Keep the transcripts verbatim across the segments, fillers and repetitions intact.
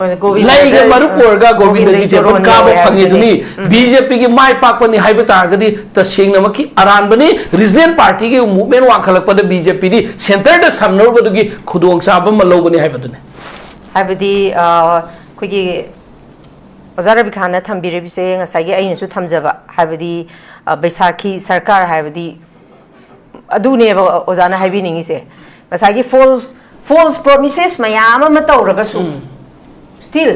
ꯂꯩꯒ ꯃꯔꯨꯞ ꯑꯣꯏꯔꯒ ꯒꯣꯕꯤꯟꯗꯖꯤ ꯇꯦꯝꯄꯜ ꯀꯥꯕ ꯐꯪꯉꯤꯗꯨꯅꯤ꯫ ꯕꯤ ꯖꯦ ꯄꯤꯒꯤ ꯃꯥꯏ ꯄꯥꯛꯄꯅꯤ ꯍꯥꯏꯕ ꯇꯥꯔꯒꯗꯤ ꯇꯁꯦꯡꯅꯃꯛꯀꯤ ꯑꯔꯥꯟꯕꯅꯤ꯫ ꯔꯤꯖꯅꯦꯜ ꯄꯥꯔꯇꯤꯒꯤ ꯃꯨꯚꯃꯦꯟ ꯋꯥꯡꯈꯠꯂꯛꯄꯗ ꯕꯤ ꯖꯦ ꯄꯤꯗꯤ ꯁꯦꯟꯇꯔꯗ ꯁꯝꯅꯔꯨꯕꯗꯨꯒꯤ ꯈꯨꯗꯣꯡꯆꯥꯕ ꯑꯃ ꯂꯧꯕꯅꯤ ꯍꯥꯏꯕꯗꯨꯅꯤ꯫ ꯍꯥꯏꯕꯗꯤ ꯑꯩꯈꯣꯏꯒꯤ ꯑꯣꯖꯥ ꯔꯕꯤꯈꯥꯟꯅ ꯊꯝꯕꯤꯔꯤꯕꯁꯦ ꯉꯁꯥꯏꯒꯤ ꯑꯩꯅꯁꯨ ꯊꯝꯖꯕ, ꯍꯥꯏꯕꯗꯤ ꯕꯩꯁꯥꯈꯤ ꯁꯔꯀꯥꯔ ꯍꯥꯏꯕꯗꯤ ꯑꯗꯨꯅꯦꯕ ꯑꯣꯖꯥꯅ ꯍꯥꯏꯕꯤꯅꯤꯡꯉꯤꯁꯦ꯫ ꯉꯁꯥꯏꯒꯤ ꯐꯣꯜꯁ ꯐꯣꯜꯁ ꯄ꯭ꯔꯣꯃꯤꯁꯦꯁ ꯃꯌꯥꯝ ꯑꯃ ꯇꯧꯔꯒꯁꯨ, ꯁ꯭ꯇꯤꯜ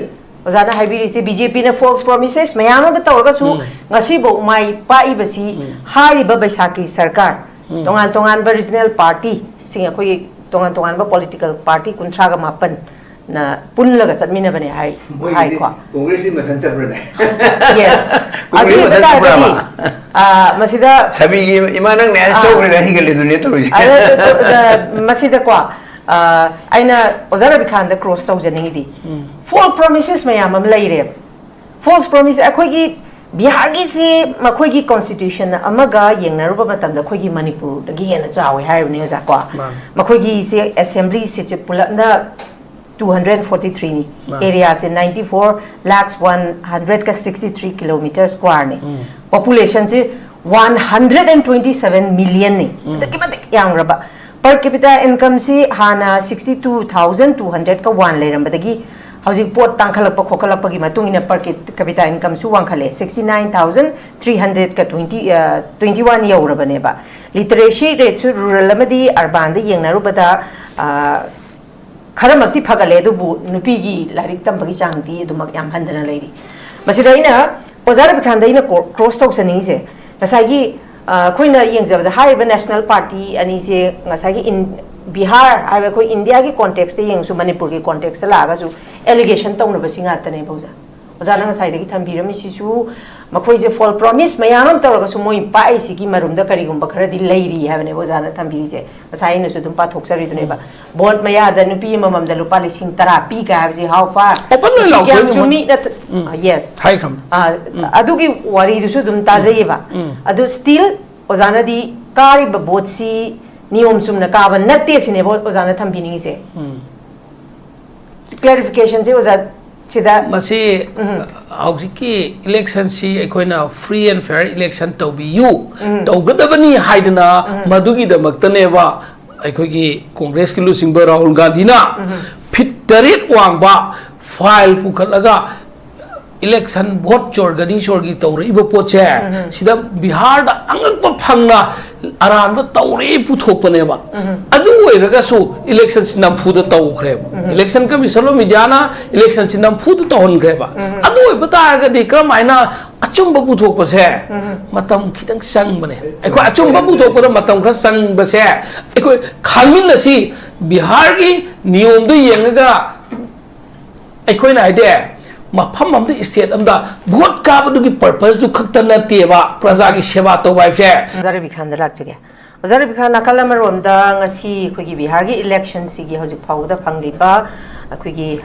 ꯑꯣꯖꯥꯅ ꯍꯥꯏꯕꯤꯔꯤꯁꯦ, ꯕꯤ ꯖꯦ ꯄꯤꯅ ꯐꯣꯜꯁ ꯄ꯭ꯔꯣꯃꯤꯁꯦꯁ ꯃꯌꯥꯝ ꯑꯃ ꯇꯧꯔꯒꯁꯨ ꯉꯁꯤꯐꯥꯎ ꯃꯥꯏ ꯄꯥꯛꯏꯕꯁꯤ ꯍꯥꯏꯔꯤꯕ ꯕꯩꯁꯥꯈꯤ ꯁꯔꯀꯥꯔ, ꯇꯣꯉꯥꯟ ꯇꯣꯉꯥꯟꯕ ꯔꯤꯖꯅꯦꯜ ꯄꯥꯔꯇꯤꯁꯤꯡ, ꯑꯩꯈꯣꯏꯒꯤ ꯇꯣꯉꯥꯟ ꯇꯣꯉꯥꯟꯕ ꯄꯣꯂꯤꯇꯤꯀꯦꯜ ꯄꯥꯔꯇꯤ ꯀꯨꯟꯊ꯭ꯔꯥꯒ ꯃꯥꯄꯟ ꯅ ꯄꯨꯜꯂꯒ ꯆꯠꯃꯤꯟꯅꯕꯅꯦ ꯍꯥꯏ꯫ ꯃꯣꯏꯒꯤꯗꯤ ꯍꯥꯏꯀꯣ꯫ ꯀꯣꯡꯒ꯭ꯔꯦꯁꯇꯤ ꯃꯊꯟ ꯆꯠꯄ꯭ꯔꯅꯦ? Yes. ꯑꯗꯨ ꯀꯣꯡꯒ꯭ꯔꯦꯁ ꯑꯣꯏꯕ ꯃꯊꯟ ꯇꯥꯔꯒꯗꯤ, ꯆꯠꯄ꯭ꯔꯕ? ꯑ, ꯃꯁꯤꯗ ꯁꯕꯤꯒꯤ ꯏꯃꯥ ꯅꯪꯅꯦ ꯑꯥ꯫ ꯆꯧꯈ꯭ꯔꯦꯗ ꯍꯤꯡꯒꯠꯂꯦꯗꯨꯅꯦ ꯇꯧꯔꯤꯁꯦ꯫ ꯑꯗ, ꯑ, ꯃꯁꯤꯗꯀꯣ, ꯑ, ꯑꯩꯅ ꯑꯣꯖꯥ ꯔꯕꯤꯈꯥꯟꯗ ꯀ꯭ꯔꯣꯁ ꯇꯧꯖꯅꯤꯡꯉꯤꯗꯤ, ꯐꯣꯜ ꯄ꯭ꯔꯣꯃꯤꯁꯦꯁ ꯃꯌꯥꯝ ꯑꯃ ꯂꯩꯔꯦꯕ꯫ ꯐꯣꯜꯁ ꯄ꯭ꯔꯣꯃꯤꯁ ꯑꯩꯈꯣꯏꯒꯤ ꯕꯤꯍꯥꯔꯒꯤꯁꯤ ꯃꯈꯣꯏꯒꯤ ꯀꯣꯟꯁꯇꯤꯇ꯭ꯌꯨꯁꯟ ꯑꯃꯒ ꯌꯦꯡꯅꯔꯨꯕ ꯃꯇꯝꯗ ꯑꯩꯈꯣꯏꯒꯤ ꯃꯅꯤꯄꯨꯔꯗꯒꯤ ꯍꯦꯟꯅ ꯆꯥꯎꯋꯦ ꯍꯥꯏꯔꯤꯕꯅꯤ ꯑꯣꯖꯥ ꯀꯣ꯫ ꯃꯥꯅꯤ꯫ ꯃꯈꯣꯏꯒꯤꯁꯦ ꯑꯦꯁꯦꯝꯕ꯭ꯂꯤ ꯁꯤꯠꯁꯦ ꯄꯨꯂꯞꯅ two hundred forty three ꯅꯤ꯫ ꯃꯥꯅꯤ꯫ ꯑꯦꯔꯤꯌꯥꯁꯦ ninety four lakhs one hundred ꯀ sixty three kilometre square ꯅꯤ꯫ ꯎꯝ꯫ ꯄꯣꯄꯨꯂꯦꯁꯟꯁꯦ one hundred and twenty seven million ꯅꯤ꯫ ꯎꯝ꯫ ꯑꯗꯨꯛꯀꯤ ꯃꯇꯤꯛ ꯌꯥꯝꯈ꯭ꯔꯕ꯫ Per capita income ꯁꯤ ꯍꯥꯟꯅ sixty two thousand two hundred ꯀ one ꯂꯩꯔꯝꯕꯗꯒꯤ ꯍꯧꯖꯤꯛ ꯄꯣꯠ ꯇꯥꯡꯈꯠꯂꯛꯄ ꯈꯣꯠꯀꯠꯂꯛꯄꯒꯤ ꯃꯇꯨꯡ ꯏꯟꯅ per capita income ꯁꯨ ꯋꯥꯡꯈꯠꯂꯦ꯫ Sixty nine thousand three hundred ꯀ twenty, ꯑ, twenty one ꯌꯧꯔꯕꯅꯦꯕ꯫ Literacy rate ꯁꯨ ꯔꯨꯔꯦꯜ ꯑꯃꯗꯤ ꯑꯔꯕꯥꯟꯗ ꯌꯦꯡꯅꯔꯨꯕꯗ, ꯑ, ꯈꯔꯃꯛꯇꯤ ꯐꯒꯠꯂꯦ, ꯑꯗꯨꯕꯨ ꯅꯨꯄꯤꯒꯤ ꯂꯥꯏꯔꯤꯛ ꯇꯝꯕꯒꯤ ꯆꯥꯡꯗꯤ ꯑꯗꯨꯃꯛ ꯌꯥꯝ ꯍꯟꯊꯅ ꯂꯩꯔꯤ꯫ ꯃꯁꯤꯗ ꯑꯩꯅ ꯑꯣꯖꯥ ꯔꯕꯤꯈꯥꯟꯗ ꯑꯩꯅ ꯀ꯭ꯔꯣ-, ꯀ꯭ꯔꯣꯁ ꯇꯧꯖꯅꯤꯡꯉꯤꯁꯦ, ꯉꯁꯥꯏꯒꯤ, ꯑ, ꯑꯩꯈꯣꯏꯅ ꯌꯦꯡꯖꯕꯗ ꯍꯥꯏꯔꯤꯕ ꯅꯦꯁꯅꯦꯜ ꯄꯥꯔꯇꯤ ꯑꯅꯤꯁꯦ ꯉꯁꯥꯏꯒꯤ ꯏꯟ-, ꯕꯤꯍꯥꯔ ꯍꯥꯏꯕ ꯑꯩꯈꯣꯏ ꯏꯟꯗꯤꯌꯥꯒꯤ ꯀꯣꯟꯇꯦꯛꯁꯇ ꯌꯦꯡꯉꯁꯨ, ꯃꯅꯤꯄꯨꯔꯒꯤ ꯀꯣꯟꯇꯦꯛꯁꯇ ꯂꯥꯛꯑꯒꯁꯨ ꯑꯦꯂꯤꯒꯦꯁꯟ ꯇꯧꯅꯕꯁꯤ ꯉꯥꯛꯇꯅꯦꯕ ꯑꯣꯖꯥ꯫ ꯑꯣꯖꯥꯅ ꯉꯁꯥꯏꯗꯒꯤ ꯊꯝꯕꯤꯔꯝꯃꯤꯁꯤꯁꯨ ꯃꯈꯣꯏꯁꯦ ꯐꯣꯜ ꯄ꯭ꯔꯣꯃꯤꯁ ꯃꯌꯥꯝ ꯑꯃ ꯇꯧꯔꯒꯁꯨ ꯃꯣꯏ ꯄꯥꯛꯏꯁꯤꯒꯤ ꯃꯔꯨꯝꯗ ꯀꯔꯤꯒꯨꯝꯕ ꯈꯔꯗꯤ ꯂꯩꯔꯤ ꯍꯥꯏꯕꯅꯦꯕ ꯑꯣꯖꯥꯅ ꯊꯝꯕꯤꯔꯤꯁꯦ꯫ ꯉꯁꯥꯏ ꯑꯩꯅꯁꯨ ꯑꯗꯨꯝ ꯄꯥꯊꯣꯛꯆꯔꯤꯗꯨꯅꯦꯕ꯫ ꯎꯝ꯫ ꯚꯣꯠ ꯃꯌꯥꯗ ꯅꯨꯄꯤ ꯑꯃꯃꯝꯗ ꯂꯨꯄꯥ ꯂꯤꯁꯤꯡ ꯇꯔꯥ ꯄꯤꯒ ꯍꯥꯏꯕꯁꯤ how far? Open ꯂꯣꯏ ꯃꯁꯤ ꯀꯌꯥꯝ ꯂꯥꯎꯊꯣꯛꯏꯅꯦ ꯆꯨꯝꯃꯤ ꯃꯣꯏ꯫ ꯅꯠꯇ-, ꯎꯝ꯫ ꯑ, yes꯫ ꯍꯥꯏꯈ꯭ꯔꯕꯅꯤ꯫ ꯑ, ꯎꯝ꯫ ꯑꯗꯨꯒꯤ ꯋꯥꯔꯤꯗꯨꯁꯨ ꯑꯗꯨꯝ ꯇꯥꯖꯩꯌꯦꯕ꯫ ꯎꯝ꯫ ꯑꯗꯨ ꯁ꯭ꯇꯤꯜ ꯑꯣꯖꯥꯅꯗꯤ ꯀꯥꯔꯤꯕ ꯚꯣꯠꯁꯤ ꯅꯤꯌꯣꯝ ꯆꯨꯝꯅ ꯀꯥꯕ ꯅꯠꯇꯦ ꯁꯤꯅꯦꯕ ꯑꯣꯖꯥꯅ ꯊꯝꯕꯤꯅꯤꯡꯉꯤꯁꯦ꯫ ꯎꯝ꯫ ꯀ꯭ꯂꯦꯔꯤꯐꯤꯀꯦꯁꯟꯁꯦ ꯑꯣꯖꯥ ꯁꯤꯗ ꯃꯁꯤ ꯍꯧꯖꯤꯛꯀꯤ ꯏꯂꯦꯛꯁꯟꯁꯤ ꯑꯩꯈꯣꯏꯅ free and fair election ꯇꯧꯕꯤꯌꯨ, ꯇꯧꯒꯗꯕꯅꯤ ꯍꯥꯏꯗꯅ ꯃꯗꯨꯒꯤꯗꯃꯛꯇꯅꯦꯕ ꯑꯩꯈꯣꯏꯒꯤ ꯀꯣꯡꯒ꯭ꯔꯦꯁꯀꯤ ꯂꯨꯆꯤꯡꯕ ꯔꯥꯍꯨꯜ ꯒꯥꯟꯙꯤꯅ ꯐꯤꯠ ꯇꯔꯦꯠ ꯋꯥꯡꯕ ꯐꯥꯏꯜ ꯄꯨꯈꯠꯂꯒ ꯏꯂꯦꯛꯁꯟ ꯚꯣꯠ ꯆꯣꯔ ꯒꯥꯔꯤ ꯆꯣꯔꯒꯤ ꯇꯧꯔꯛꯏꯕ ꯄꯣꯠꯁꯦ, ꯁꯤꯗ ꯕꯤꯍꯥꯔꯗ ꯑꯉꯛꯄ ꯐꯪꯅ ꯑꯔꯥꯟꯕ ꯇꯧꯔꯦ ꯄꯨꯊꯣꯛꯄꯅꯦꯕ꯫ ꯑꯗꯨ ꯑꯣꯏꯔꯒꯁꯨ ꯏꯂꯦꯛꯁꯟꯁꯤ ꯅꯝꯐꯨꯗ ꯇꯧꯈ꯭ꯔꯦꯕ꯫ ꯏꯂꯦꯛꯁꯟ ꯀꯃꯤꯁꯟ ꯑꯣꯐ ꯏꯟꯗꯤꯌꯥꯅ ꯏꯂꯦꯛꯁꯟꯁꯤ ꯅꯝꯐꯨꯗ ꯇꯧꯍꯟꯈ꯭ꯔꯦꯕ꯫ ꯑꯗꯨ ꯑꯣꯏꯕ ꯇꯥꯔꯒꯗꯤ ꯀꯔꯝꯍꯥꯏꯅ ꯑꯆꯨꯝꯕ ꯄꯨꯊꯣꯛꯄꯁꯦ ꯃꯇꯝ ꯈꯤꯇꯪ ꯆꯪꯕꯅꯦ꯫ ꯑꯩꯈꯣꯏ ꯑꯆꯨꯝꯕ ꯄꯨꯊꯣꯛꯄꯗ ꯃꯇꯝ ꯈꯔ ꯆꯪꯕꯁꯦ ꯑꯩꯈꯣꯏ ꯈꯪꯃꯤꯟꯅꯁꯤ꯫ ꯕꯤꯍꯥꯔꯒꯤ ꯅꯤꯌꯣꯝꯗꯨ ꯌꯦꯡꯉꯒ ꯑꯩꯈꯣꯏꯅ ꯍꯥꯏꯗꯤ ꯃꯐꯝ ꯑꯃꯗ, ꯁ꯭ꯇꯦꯠ ꯑꯃꯗ ꯚꯣꯠ ꯀꯥꯕꯗꯨꯒꯤ ꯄꯔꯄꯁꯇꯨ ꯈꯛꯇ ꯅꯠꯇꯦꯕ ꯄ꯭ꯔꯖꯥꯒꯤ ꯁꯦꯕꯥ ꯇꯧꯕ ꯍꯥꯏꯕꯁꯦ꯫ ꯑꯣꯖꯥ ꯔꯕꯤꯈꯥꯟꯗ ꯂꯥꯛꯆꯒꯦ꯫ ꯑꯣꯖꯥ ꯔꯕꯤꯈꯥꯟ, ꯅꯥꯀꯜ ꯑꯃꯔꯣꯝꯗ ꯉꯁꯤ ꯑꯩꯈꯣꯏꯒꯤ ꯕꯤꯍꯥꯔꯒꯤ ꯏꯂꯦꯛꯁꯟꯁꯤꯒꯤ ꯍꯧꯖꯤꯛ ꯐꯥꯎꯕꯗ ꯐꯪꯂꯤꯕ ꯑꯩꯈꯣꯏꯒꯤ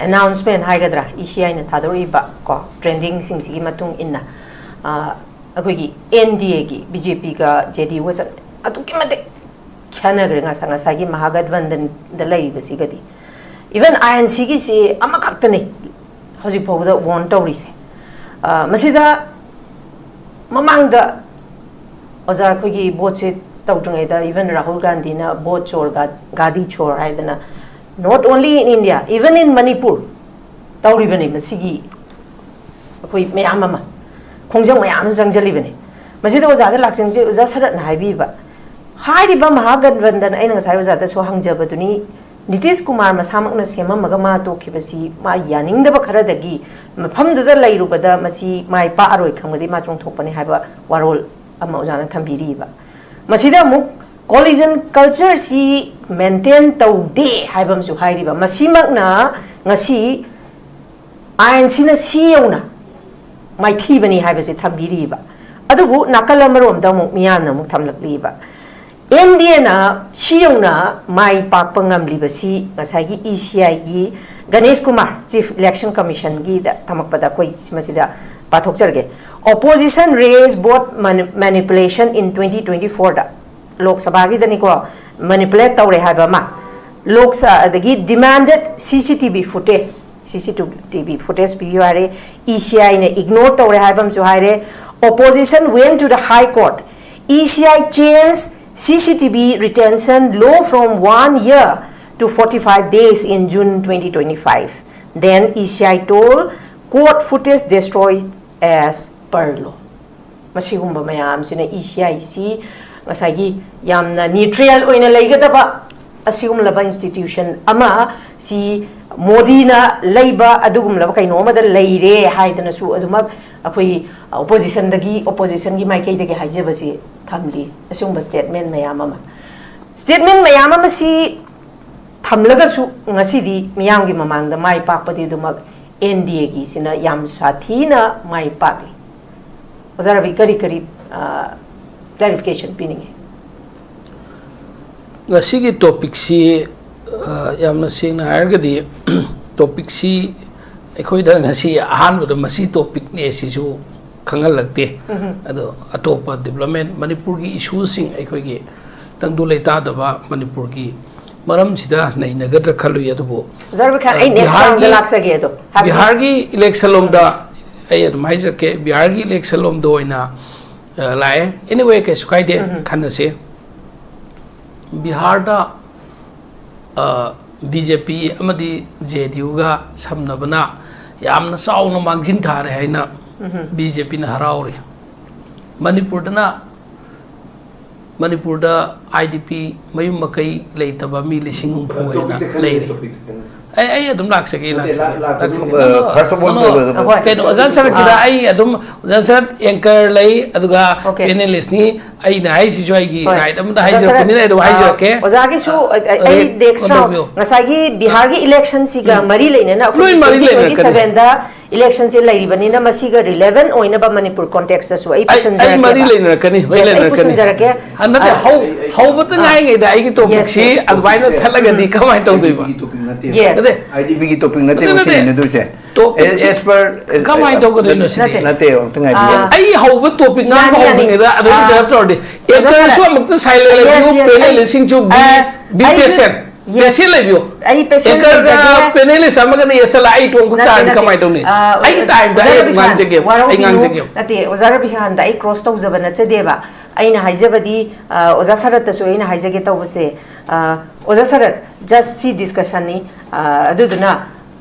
ꯑꯦꯅꯥꯎꯟꯁꯃꯦꯟ ꯍꯥꯏꯒꯗ꯭ꯔꯥ, ꯏ ꯁꯤ ꯑꯥꯏꯅ ꯊꯥꯗꯣꯔꯛꯏꯕ ꯀꯣ ꯇ꯭ꯔꯦꯟꯗꯤꯡꯁꯤꯡꯁꯤꯒꯤ ꯃꯇꯨꯡ ꯏꯟꯅ, ꯑ, ꯑꯩꯈꯣꯏꯒꯤ ꯑꯦꯟ ꯗꯤ ꯑꯦꯒꯤ ꯕꯤ ꯖꯦ ꯄꯤꯒ ꯖꯦ ꯗꯤ ꯌꯨꯒ ꯑꯗꯨꯛꯀꯤ ꯃꯇꯤꯛ ꯈꯦꯠꯅꯈ꯭ꯔꯦ ꯉꯁꯥꯏ ꯉꯁꯥꯏꯒꯤ ꯃꯍꯥꯒꯠꯕꯟꯗꯟꯗ ꯂꯩꯔꯤꯕꯁꯤꯒꯗꯤ꯫ ꯏꯚꯟ ꯑꯥꯏ ꯑꯦꯟ ꯁꯤꯒꯤꯁꯤ ꯑꯃꯈꯛꯇꯅꯤ ꯍꯧꯖꯤꯛ ꯐꯥꯎꯕꯗ ꯋꯣꯟ ꯇꯧꯔꯤꯁꯦ꯫ ꯑ, ꯃꯁꯤꯗ ꯃꯃꯥꯡꯗ ꯑꯣꯖꯥ ꯑꯩꯈꯣꯏꯒꯤ ꯚꯣꯠꯁꯦ ꯇꯧꯗ꯭ꯔꯤꯉꯩꯗ ꯏꯚꯟ ꯔꯥꯍꯨꯜ ꯒꯥꯟꯙꯤꯅ ꯚꯣꯠ ꯆꯣꯔ ꯒꯥ-, ꯒꯥꯗꯤ ꯆꯣꯔ ꯍꯥꯏꯗꯅ, not only in India, even in Manipur ꯇꯧꯔꯤꯕꯅꯤ꯫ ꯃꯁꯤꯒꯤ ꯑꯩꯈꯣꯏ ꯃꯌꯥꯝ ꯑꯃ ꯈꯣꯡꯖꯪ ꯃꯌꯥꯝ ꯑꯃ ꯆꯪꯁꯤꯜꯂꯤꯕꯅꯤ꯫ ꯃꯁꯤꯗ ꯑꯣꯖꯥꯗ ꯂꯥꯛꯆꯅꯤꯡꯁꯦ, ꯑꯣꯖꯥ ꯁꯔꯠꯅ ꯍꯥꯏꯕꯤꯕ, ꯍꯥꯏꯔꯤꯕ ꯃꯍꯥꯒꯠꯕꯟꯗꯟ, ꯑꯩꯅ ꯉꯁꯥꯏ ꯑꯣꯖꯥꯗꯁꯨ ꯍꯪꯖꯕꯗꯨꯅꯤ, ꯅꯤꯇꯤꯁ ꯀꯨꯃꯥꯔ ꯃꯁꯥꯃꯛꯅ ꯁꯦꯝꯃꯝꯃꯒ ꯃꯥ ꯇꯣꯛꯈꯤꯕꯁꯤ ꯃꯥ ꯌꯥꯅꯤꯡꯗꯕ ꯈꯔꯗꯒꯤ ꯃꯐꯝꯗꯨꯗ ꯂꯩꯔꯨꯕꯗ ꯃꯁꯤ ꯃꯥꯏ ꯄꯥꯛꯑꯔꯣꯏ ꯈꯪꯕꯗꯒꯤ ꯃꯥ ꯆꯣꯡꯊꯣꯛꯄꯅꯤ ꯍꯥꯏꯕ ꯋꯥꯔꯣꯜ ꯑꯃ ꯑꯣꯖꯥꯅ ꯊꯝꯕꯤꯔꯤꯕ꯫ ꯃꯁꯤꯗ ꯑꯃꯨꯛ ꯀꯣꯂꯤꯖꯟ ꯀꯜꯆꯔꯁꯤ ꯃꯦꯟꯇꯦꯟ ꯇꯧꯗꯦ ꯍꯥꯏꯕ ꯑꯃꯁꯨ ꯍꯥꯏꯔꯤꯕ꯫ ꯃꯁꯤꯃꯛꯅ ꯉꯁꯤ ꯑꯥꯏ ꯑꯦꯟ ꯁꯤꯅ ꯁꯤ ꯌꯧꯅ ꯃꯥꯏꯊꯤꯕꯅꯤ ꯍꯥꯏꯕꯁꯤ ꯊꯝꯕꯤꯔꯤꯕ꯫ ꯑꯗꯨꯕꯨ ꯅꯥꯀꯜ ꯑꯃꯔꯣꯝꯗ ꯑꯃꯨꯛ ꯃꯤꯌꯥꯝꯅ ꯑꯃꯨꯛ ꯊꯝꯂꯛꯂꯤꯕ, ꯑꯦꯟ ꯗꯤ ꯑꯦꯅ ꯁꯤ ꯌꯧꯅ ꯃꯥꯏ ꯄꯥꯛꯄ ꯉꯝꯂꯤꯕꯁꯤ ꯉꯁꯥꯏꯒꯤ ꯏ ꯁꯤ ꯑꯥꯏꯒꯤ ꯒꯅꯦꯁ ꯀꯨꯃꯥꯔ, ꯆꯤꯐ ꯏꯂꯦꯛꯁꯟ ꯀꯃꯤꯁꯟꯒꯤꯗ ꯊꯝꯃꯛꯄꯗ ꯑꯩꯈꯣꯏ ꯃꯁꯤꯗ ꯄꯥꯊꯣꯛꯆꯔꯒꯦ꯫ Opposition raise vote mani-, manipulation in twenty twenty-fourꯗ ꯂꯣꯛ ꯁꯚꯥꯒꯤꯗꯅꯤꯀꯣ, ꯃꯦꯅꯤꯄꯨꯂꯦꯠ ꯇꯧꯔꯦ ꯍꯥꯏꯕ ꯑꯃ꯫ ꯂꯣꯛ ꯁ ꯑꯗꯒꯤ demanded C C T V footage, C C T V footage ꯄꯤꯕꯤꯌꯨ ꯍꯥꯏꯔꯦ, E C I ꯅ ignore ꯇꯧꯔꯦ ꯍꯥꯏꯕ ꯑꯃꯁꯨ ꯍꯥꯏꯔꯦ. Opposition went to the High Court, E C I changed C C T V retention law from one year to forty-five days in June twenty twenty-five. Then E C I told court footage destroyed as per law. ꯃꯁꯤꯒꯨꯝꯕ ꯃꯌꯥꯝꯁꯤꯅ E C I ꯁꯤ ꯉꯁꯥꯏꯒꯤ ꯌꯥꯝꯅ neutral ꯑꯣꯏꯅ ꯂꯩꯒꯗꯕ ꯑꯁꯤꯒꯨꯝꯂꯕ institution ꯑꯃ ꯁꯤ ꯃꯣꯗꯤꯅ ꯂꯩꯕ ꯑꯗꯨꯒꯨꯝꯂꯕ ꯀꯩꯅꯣ ꯑꯃꯗ ꯂꯩꯔꯦ ꯍꯥꯏꯗꯅꯁꯨ ꯑꯗꯨꯃꯛ ꯑꯩꯈꯣꯏ opposition ꯗꯒꯤ, opposition ꯒꯤ ꯃꯥꯏꯀꯩꯗꯒꯤ ꯍꯥꯏꯖꯕꯁꯤ ꯊꯝꯂꯤ꯫ ꯑꯁꯤꯒꯨꯝꯕ statement ꯃꯌꯥꯝ ꯑꯃ, statement ꯃꯌꯥꯝ ꯑꯃ ꯁꯤ ꯊꯝꯂꯒꯁꯨ ꯉꯁꯤꯗꯤ ꯃꯤꯌꯥꯝꯒꯤ ꯃꯃꯥꯡꯗ ꯃꯥꯏ ꯄꯥꯛꯄꯗꯤ ꯑꯗꯨꯃꯛ N D A ꯒꯤꯁꯤꯅ ꯌꯥꯝ ꯁꯥꯊꯤꯅ ꯃꯥꯏ ꯄꯥꯛꯂꯤ꯫ ꯑꯣꯖꯥ ꯔꯕꯤ, ꯀꯔꯤ ꯀꯔꯤ, ꯑ, clarification ꯄꯤꯅꯤꯡꯉꯤ? ꯉꯁꯤꯒꯤ ꯇꯣꯄꯤꯛꯁꯤ, ꯑ, ꯌꯥꯝꯅ ꯁꯦꯡꯅ ꯍꯥꯏꯔꯒꯗꯤ, ꯇꯣꯄꯤꯛꯁꯤ ꯑꯩꯈꯣꯏꯗ ꯉꯁꯤ ꯑꯍꯥꯟꯕꯗ ꯃꯁꯤ ꯇꯣꯄꯤꯛꯅꯦ ꯁꯤꯁꯨ ꯈꯪꯍꯜꯂꯛꯇꯦ꯫ ꯑꯗꯣ ꯑꯇꯣꯞꯄ development, ꯃꯅꯤꯄꯨꯔꯒꯤ ꯏꯁꯨꯁꯤꯡ, ꯑꯩꯈꯣꯏꯒꯤ ꯇꯪꯗꯨ ꯂꯩꯇꯥꯗꯕ ꯃꯅꯤꯄꯨꯔꯒꯤ ꯃꯔꯝꯁꯤꯗ ꯅꯩꯅꯒꯗ꯭ꯔꯥ ꯈꯜꯂꯨꯏ꯫ ꯑꯗꯨꯕꯨ, ꯑꯣꯖꯥ ꯔꯕꯤ ꯈꯥꯟ, ꯑꯩ ꯑ, next round ꯗ ꯕꯤꯍꯥꯔꯒꯤ, ꯂꯥꯛꯆꯒꯦ ꯑꯗꯣ꯫ ꯍꯥꯏꯕꯗꯤ ꯕꯤꯍꯥꯔꯒꯤ election ꯂꯣꯝꯗ ꯑꯩ ꯑꯗꯨꯝ ꯍꯥꯏꯖꯔꯛꯀꯦ, ꯕꯤꯍꯥꯔꯒꯤ election ꯂꯣꯝꯗ ꯑꯣꯏꯅ, ꯑ, ꯂꯥꯛꯑꯦ꯫ Anyway, ꯀꯩꯁꯨ ꯀꯥꯏꯗꯦ, ꯈꯟꯅꯁꯦ꯫ ꯕꯤꯍꯥꯔꯗ, ꯑ, B J P ꯑꯃꯗꯤ J D U ꯒ ꯁꯝꯅꯕꯅ ꯌꯥꯝꯅ ꯆꯥꯎꯅ ꯃꯥꯡꯖꯤꯟ ꯊꯥꯔꯦ ꯍꯥꯏꯅ B J P ꯅ ꯍꯔꯥꯎꯔꯤ꯫ ꯃꯅꯤꯄꯨꯔꯗꯅ, ꯃꯅꯤꯄꯨꯔꯗ I D P, ꯃꯌꯨꯝ ꯃꯀꯩ ꯂꯩꯇꯕ ꯃꯤ ꯂꯤꯁꯤꯡ ꯍꯨꯝꯐꯨ ꯍꯦꯟꯅ ꯂꯩꯔꯤ꯫ ꯑꯩ, ꯑꯩ ꯑꯗꯨꯝ ꯂꯥꯛꯆꯒꯦ, ꯂꯥꯛꯆꯒꯦ, ꯂꯥꯛꯆꯒꯦ꯫ No, no, first of all, no, no, ꯀꯩꯅꯣ, ꯑꯣꯖꯥ ꯁꯔꯠꯀꯤꯗ ꯑꯩ ꯑꯗꯨꯝ, ꯑꯣꯖꯥ ꯁꯔꯠ anchor ꯂꯩ, ꯑꯗꯨꯒ panelist ꯅꯤ꯫ ꯑꯩꯅ ꯍꯥꯏꯁꯤꯁꯨ ꯑꯩꯒꯤ right ꯑꯃꯗ ꯍꯥꯏꯖꯔꯛꯄꯅꯤꯅ ꯑꯩ ꯑꯗꯨꯝ ꯍꯥꯏꯖꯔꯛꯀꯦ꯫ ꯑꯣꯖꯥꯒꯤꯁꯨ ꯑ, ꯑꯩ next round, ꯉꯁꯥꯏꯒꯤ ꯕꯤꯍꯥꯔꯒꯤ election ꯁꯤꯒ ꯃꯔꯤ ꯂꯩꯅꯅ ꯑꯩꯈꯣꯏ twenty twenty seven ꯗ election ꯁꯦ ꯂꯩꯔꯤꯕꯅꯤꯅ ꯃꯁꯤꯒ relevant ꯑꯣꯏꯅꯕ ꯃꯅꯤꯄꯨꯔ context ꯇꯁꯨ ꯑꯩ ꯄꯨꯁꯤꯟꯖꯔꯛꯀꯦꯕ꯫ ꯑꯩ ꯃꯔꯤ ꯂꯩꯅꯔꯛꯀꯅꯤ, ꯍꯣꯏ, Yes, ꯑꯩ ꯂꯩꯅꯔꯛꯀꯅꯤ꯫ ꯄꯨꯁꯤꯟꯖꯔꯛꯀꯦ꯫ ꯑ, ꯅꯠꯇꯦ, ꯍꯧ-, ꯍꯧꯕꯇ ꯉꯥꯏꯉꯩꯗ ꯑꯩꯒꯤ topicꯁꯤ ꯑꯗꯨꯃꯥꯏꯅ ꯊꯠꯂꯒꯗꯤ ꯀꯃꯥꯏꯅ ꯇꯧꯗꯣꯏꯕ? Yes. ꯅꯠꯇꯦ, IDPꯒꯤ topic ꯅꯠꯇꯦ ꯅꯠꯇꯦ, ꯉꯁꯤ ꯅꯠꯇꯦ꯫ ꯅꯩꯅꯗꯣꯏꯁꯦ꯫ Topicꯁꯤ As per, as, ꯀꯃꯥꯏꯅ ꯇꯧꯒꯗꯣꯏꯅꯣ ꯁꯤꯗꯤ? ꯅꯠꯇꯦ꯫ ꯅꯠꯇꯦ, ꯑꯝꯇ ꯉꯥꯏꯕꯤꯌꯨ꯫ ꯑꯥ, ꯑꯩ ꯍꯧꯕ topic ꯉꯥꯡꯕ ꯌꯥꯅꯤ, ꯌꯥꯅꯤ꯫ ꯍꯧꯗ꯭ꯔꯤꯉꯩꯗ ꯑꯗꯨꯝ ꯑꯥ, interrupt ꯇꯧꯔꯗꯤ, ꯑꯣꯖꯥ anchorꯁꯨ ꯁꯥꯔ꯫ ꯑꯃꯨꯛꯇ silent ꯂꯩꯕꯤꯌꯨ, Yes, yes, ꯑꯩ, panelistꯁꯤꯡꯁꯨ be, ꯑꯥ, be ꯑꯩꯁꯨ, patient꯫ Yes. Patient ꯂꯩꯕꯤꯌꯣ꯫ ꯑꯩ patient Anchor ꯒ ꯂꯩꯖꯒꯦ꯫ Panelist ꯑꯃꯒꯅ ꯌꯦꯠꯁꯜꯂ ꯑꯩ ꯏꯇꯣꯝꯈꯛ ꯅꯠꯇꯦ, ꯇꯥꯔꯗꯤ ꯅꯠꯇꯦ꯫ ꯀꯃꯥꯏꯅ ꯇꯧꯅꯤ? ꯑ, ꯑꯩꯒꯤ time ꯗ ꯑꯣꯖꯥ ꯑꯩ ꯑꯗꯨꯝ ꯔꯕꯤꯈꯥꯟ, ꯉꯥꯡꯖꯒꯦꯕ꯫ ꯑꯩ ꯋꯥꯔꯧꯕꯤꯅꯨ꯫ ꯉꯥꯡꯖꯒꯦꯕ꯫ ꯅꯠꯇꯦ, ꯑꯣꯖꯥ ꯔꯕꯤꯈꯥꯟꯗ ꯑꯩ cross ꯇꯧꯖꯕ ꯅꯠꯆꯗꯦꯕ꯫ ꯑꯩꯅ ꯍꯥꯏꯖꯕꯗꯤ, ꯑ, ꯑꯣꯖꯥ ꯁꯔꯠꯇꯁꯨ ꯑꯩꯅ ꯍꯥꯏꯖꯒꯦ ꯇꯧꯕꯁꯦ, ꯑ, ꯑꯣꯖꯥ ꯁꯔꯠ, just ꯁꯤ discussion ꯅꯤ꯫ ꯑ, ꯑꯗꯨꯗꯨꯅ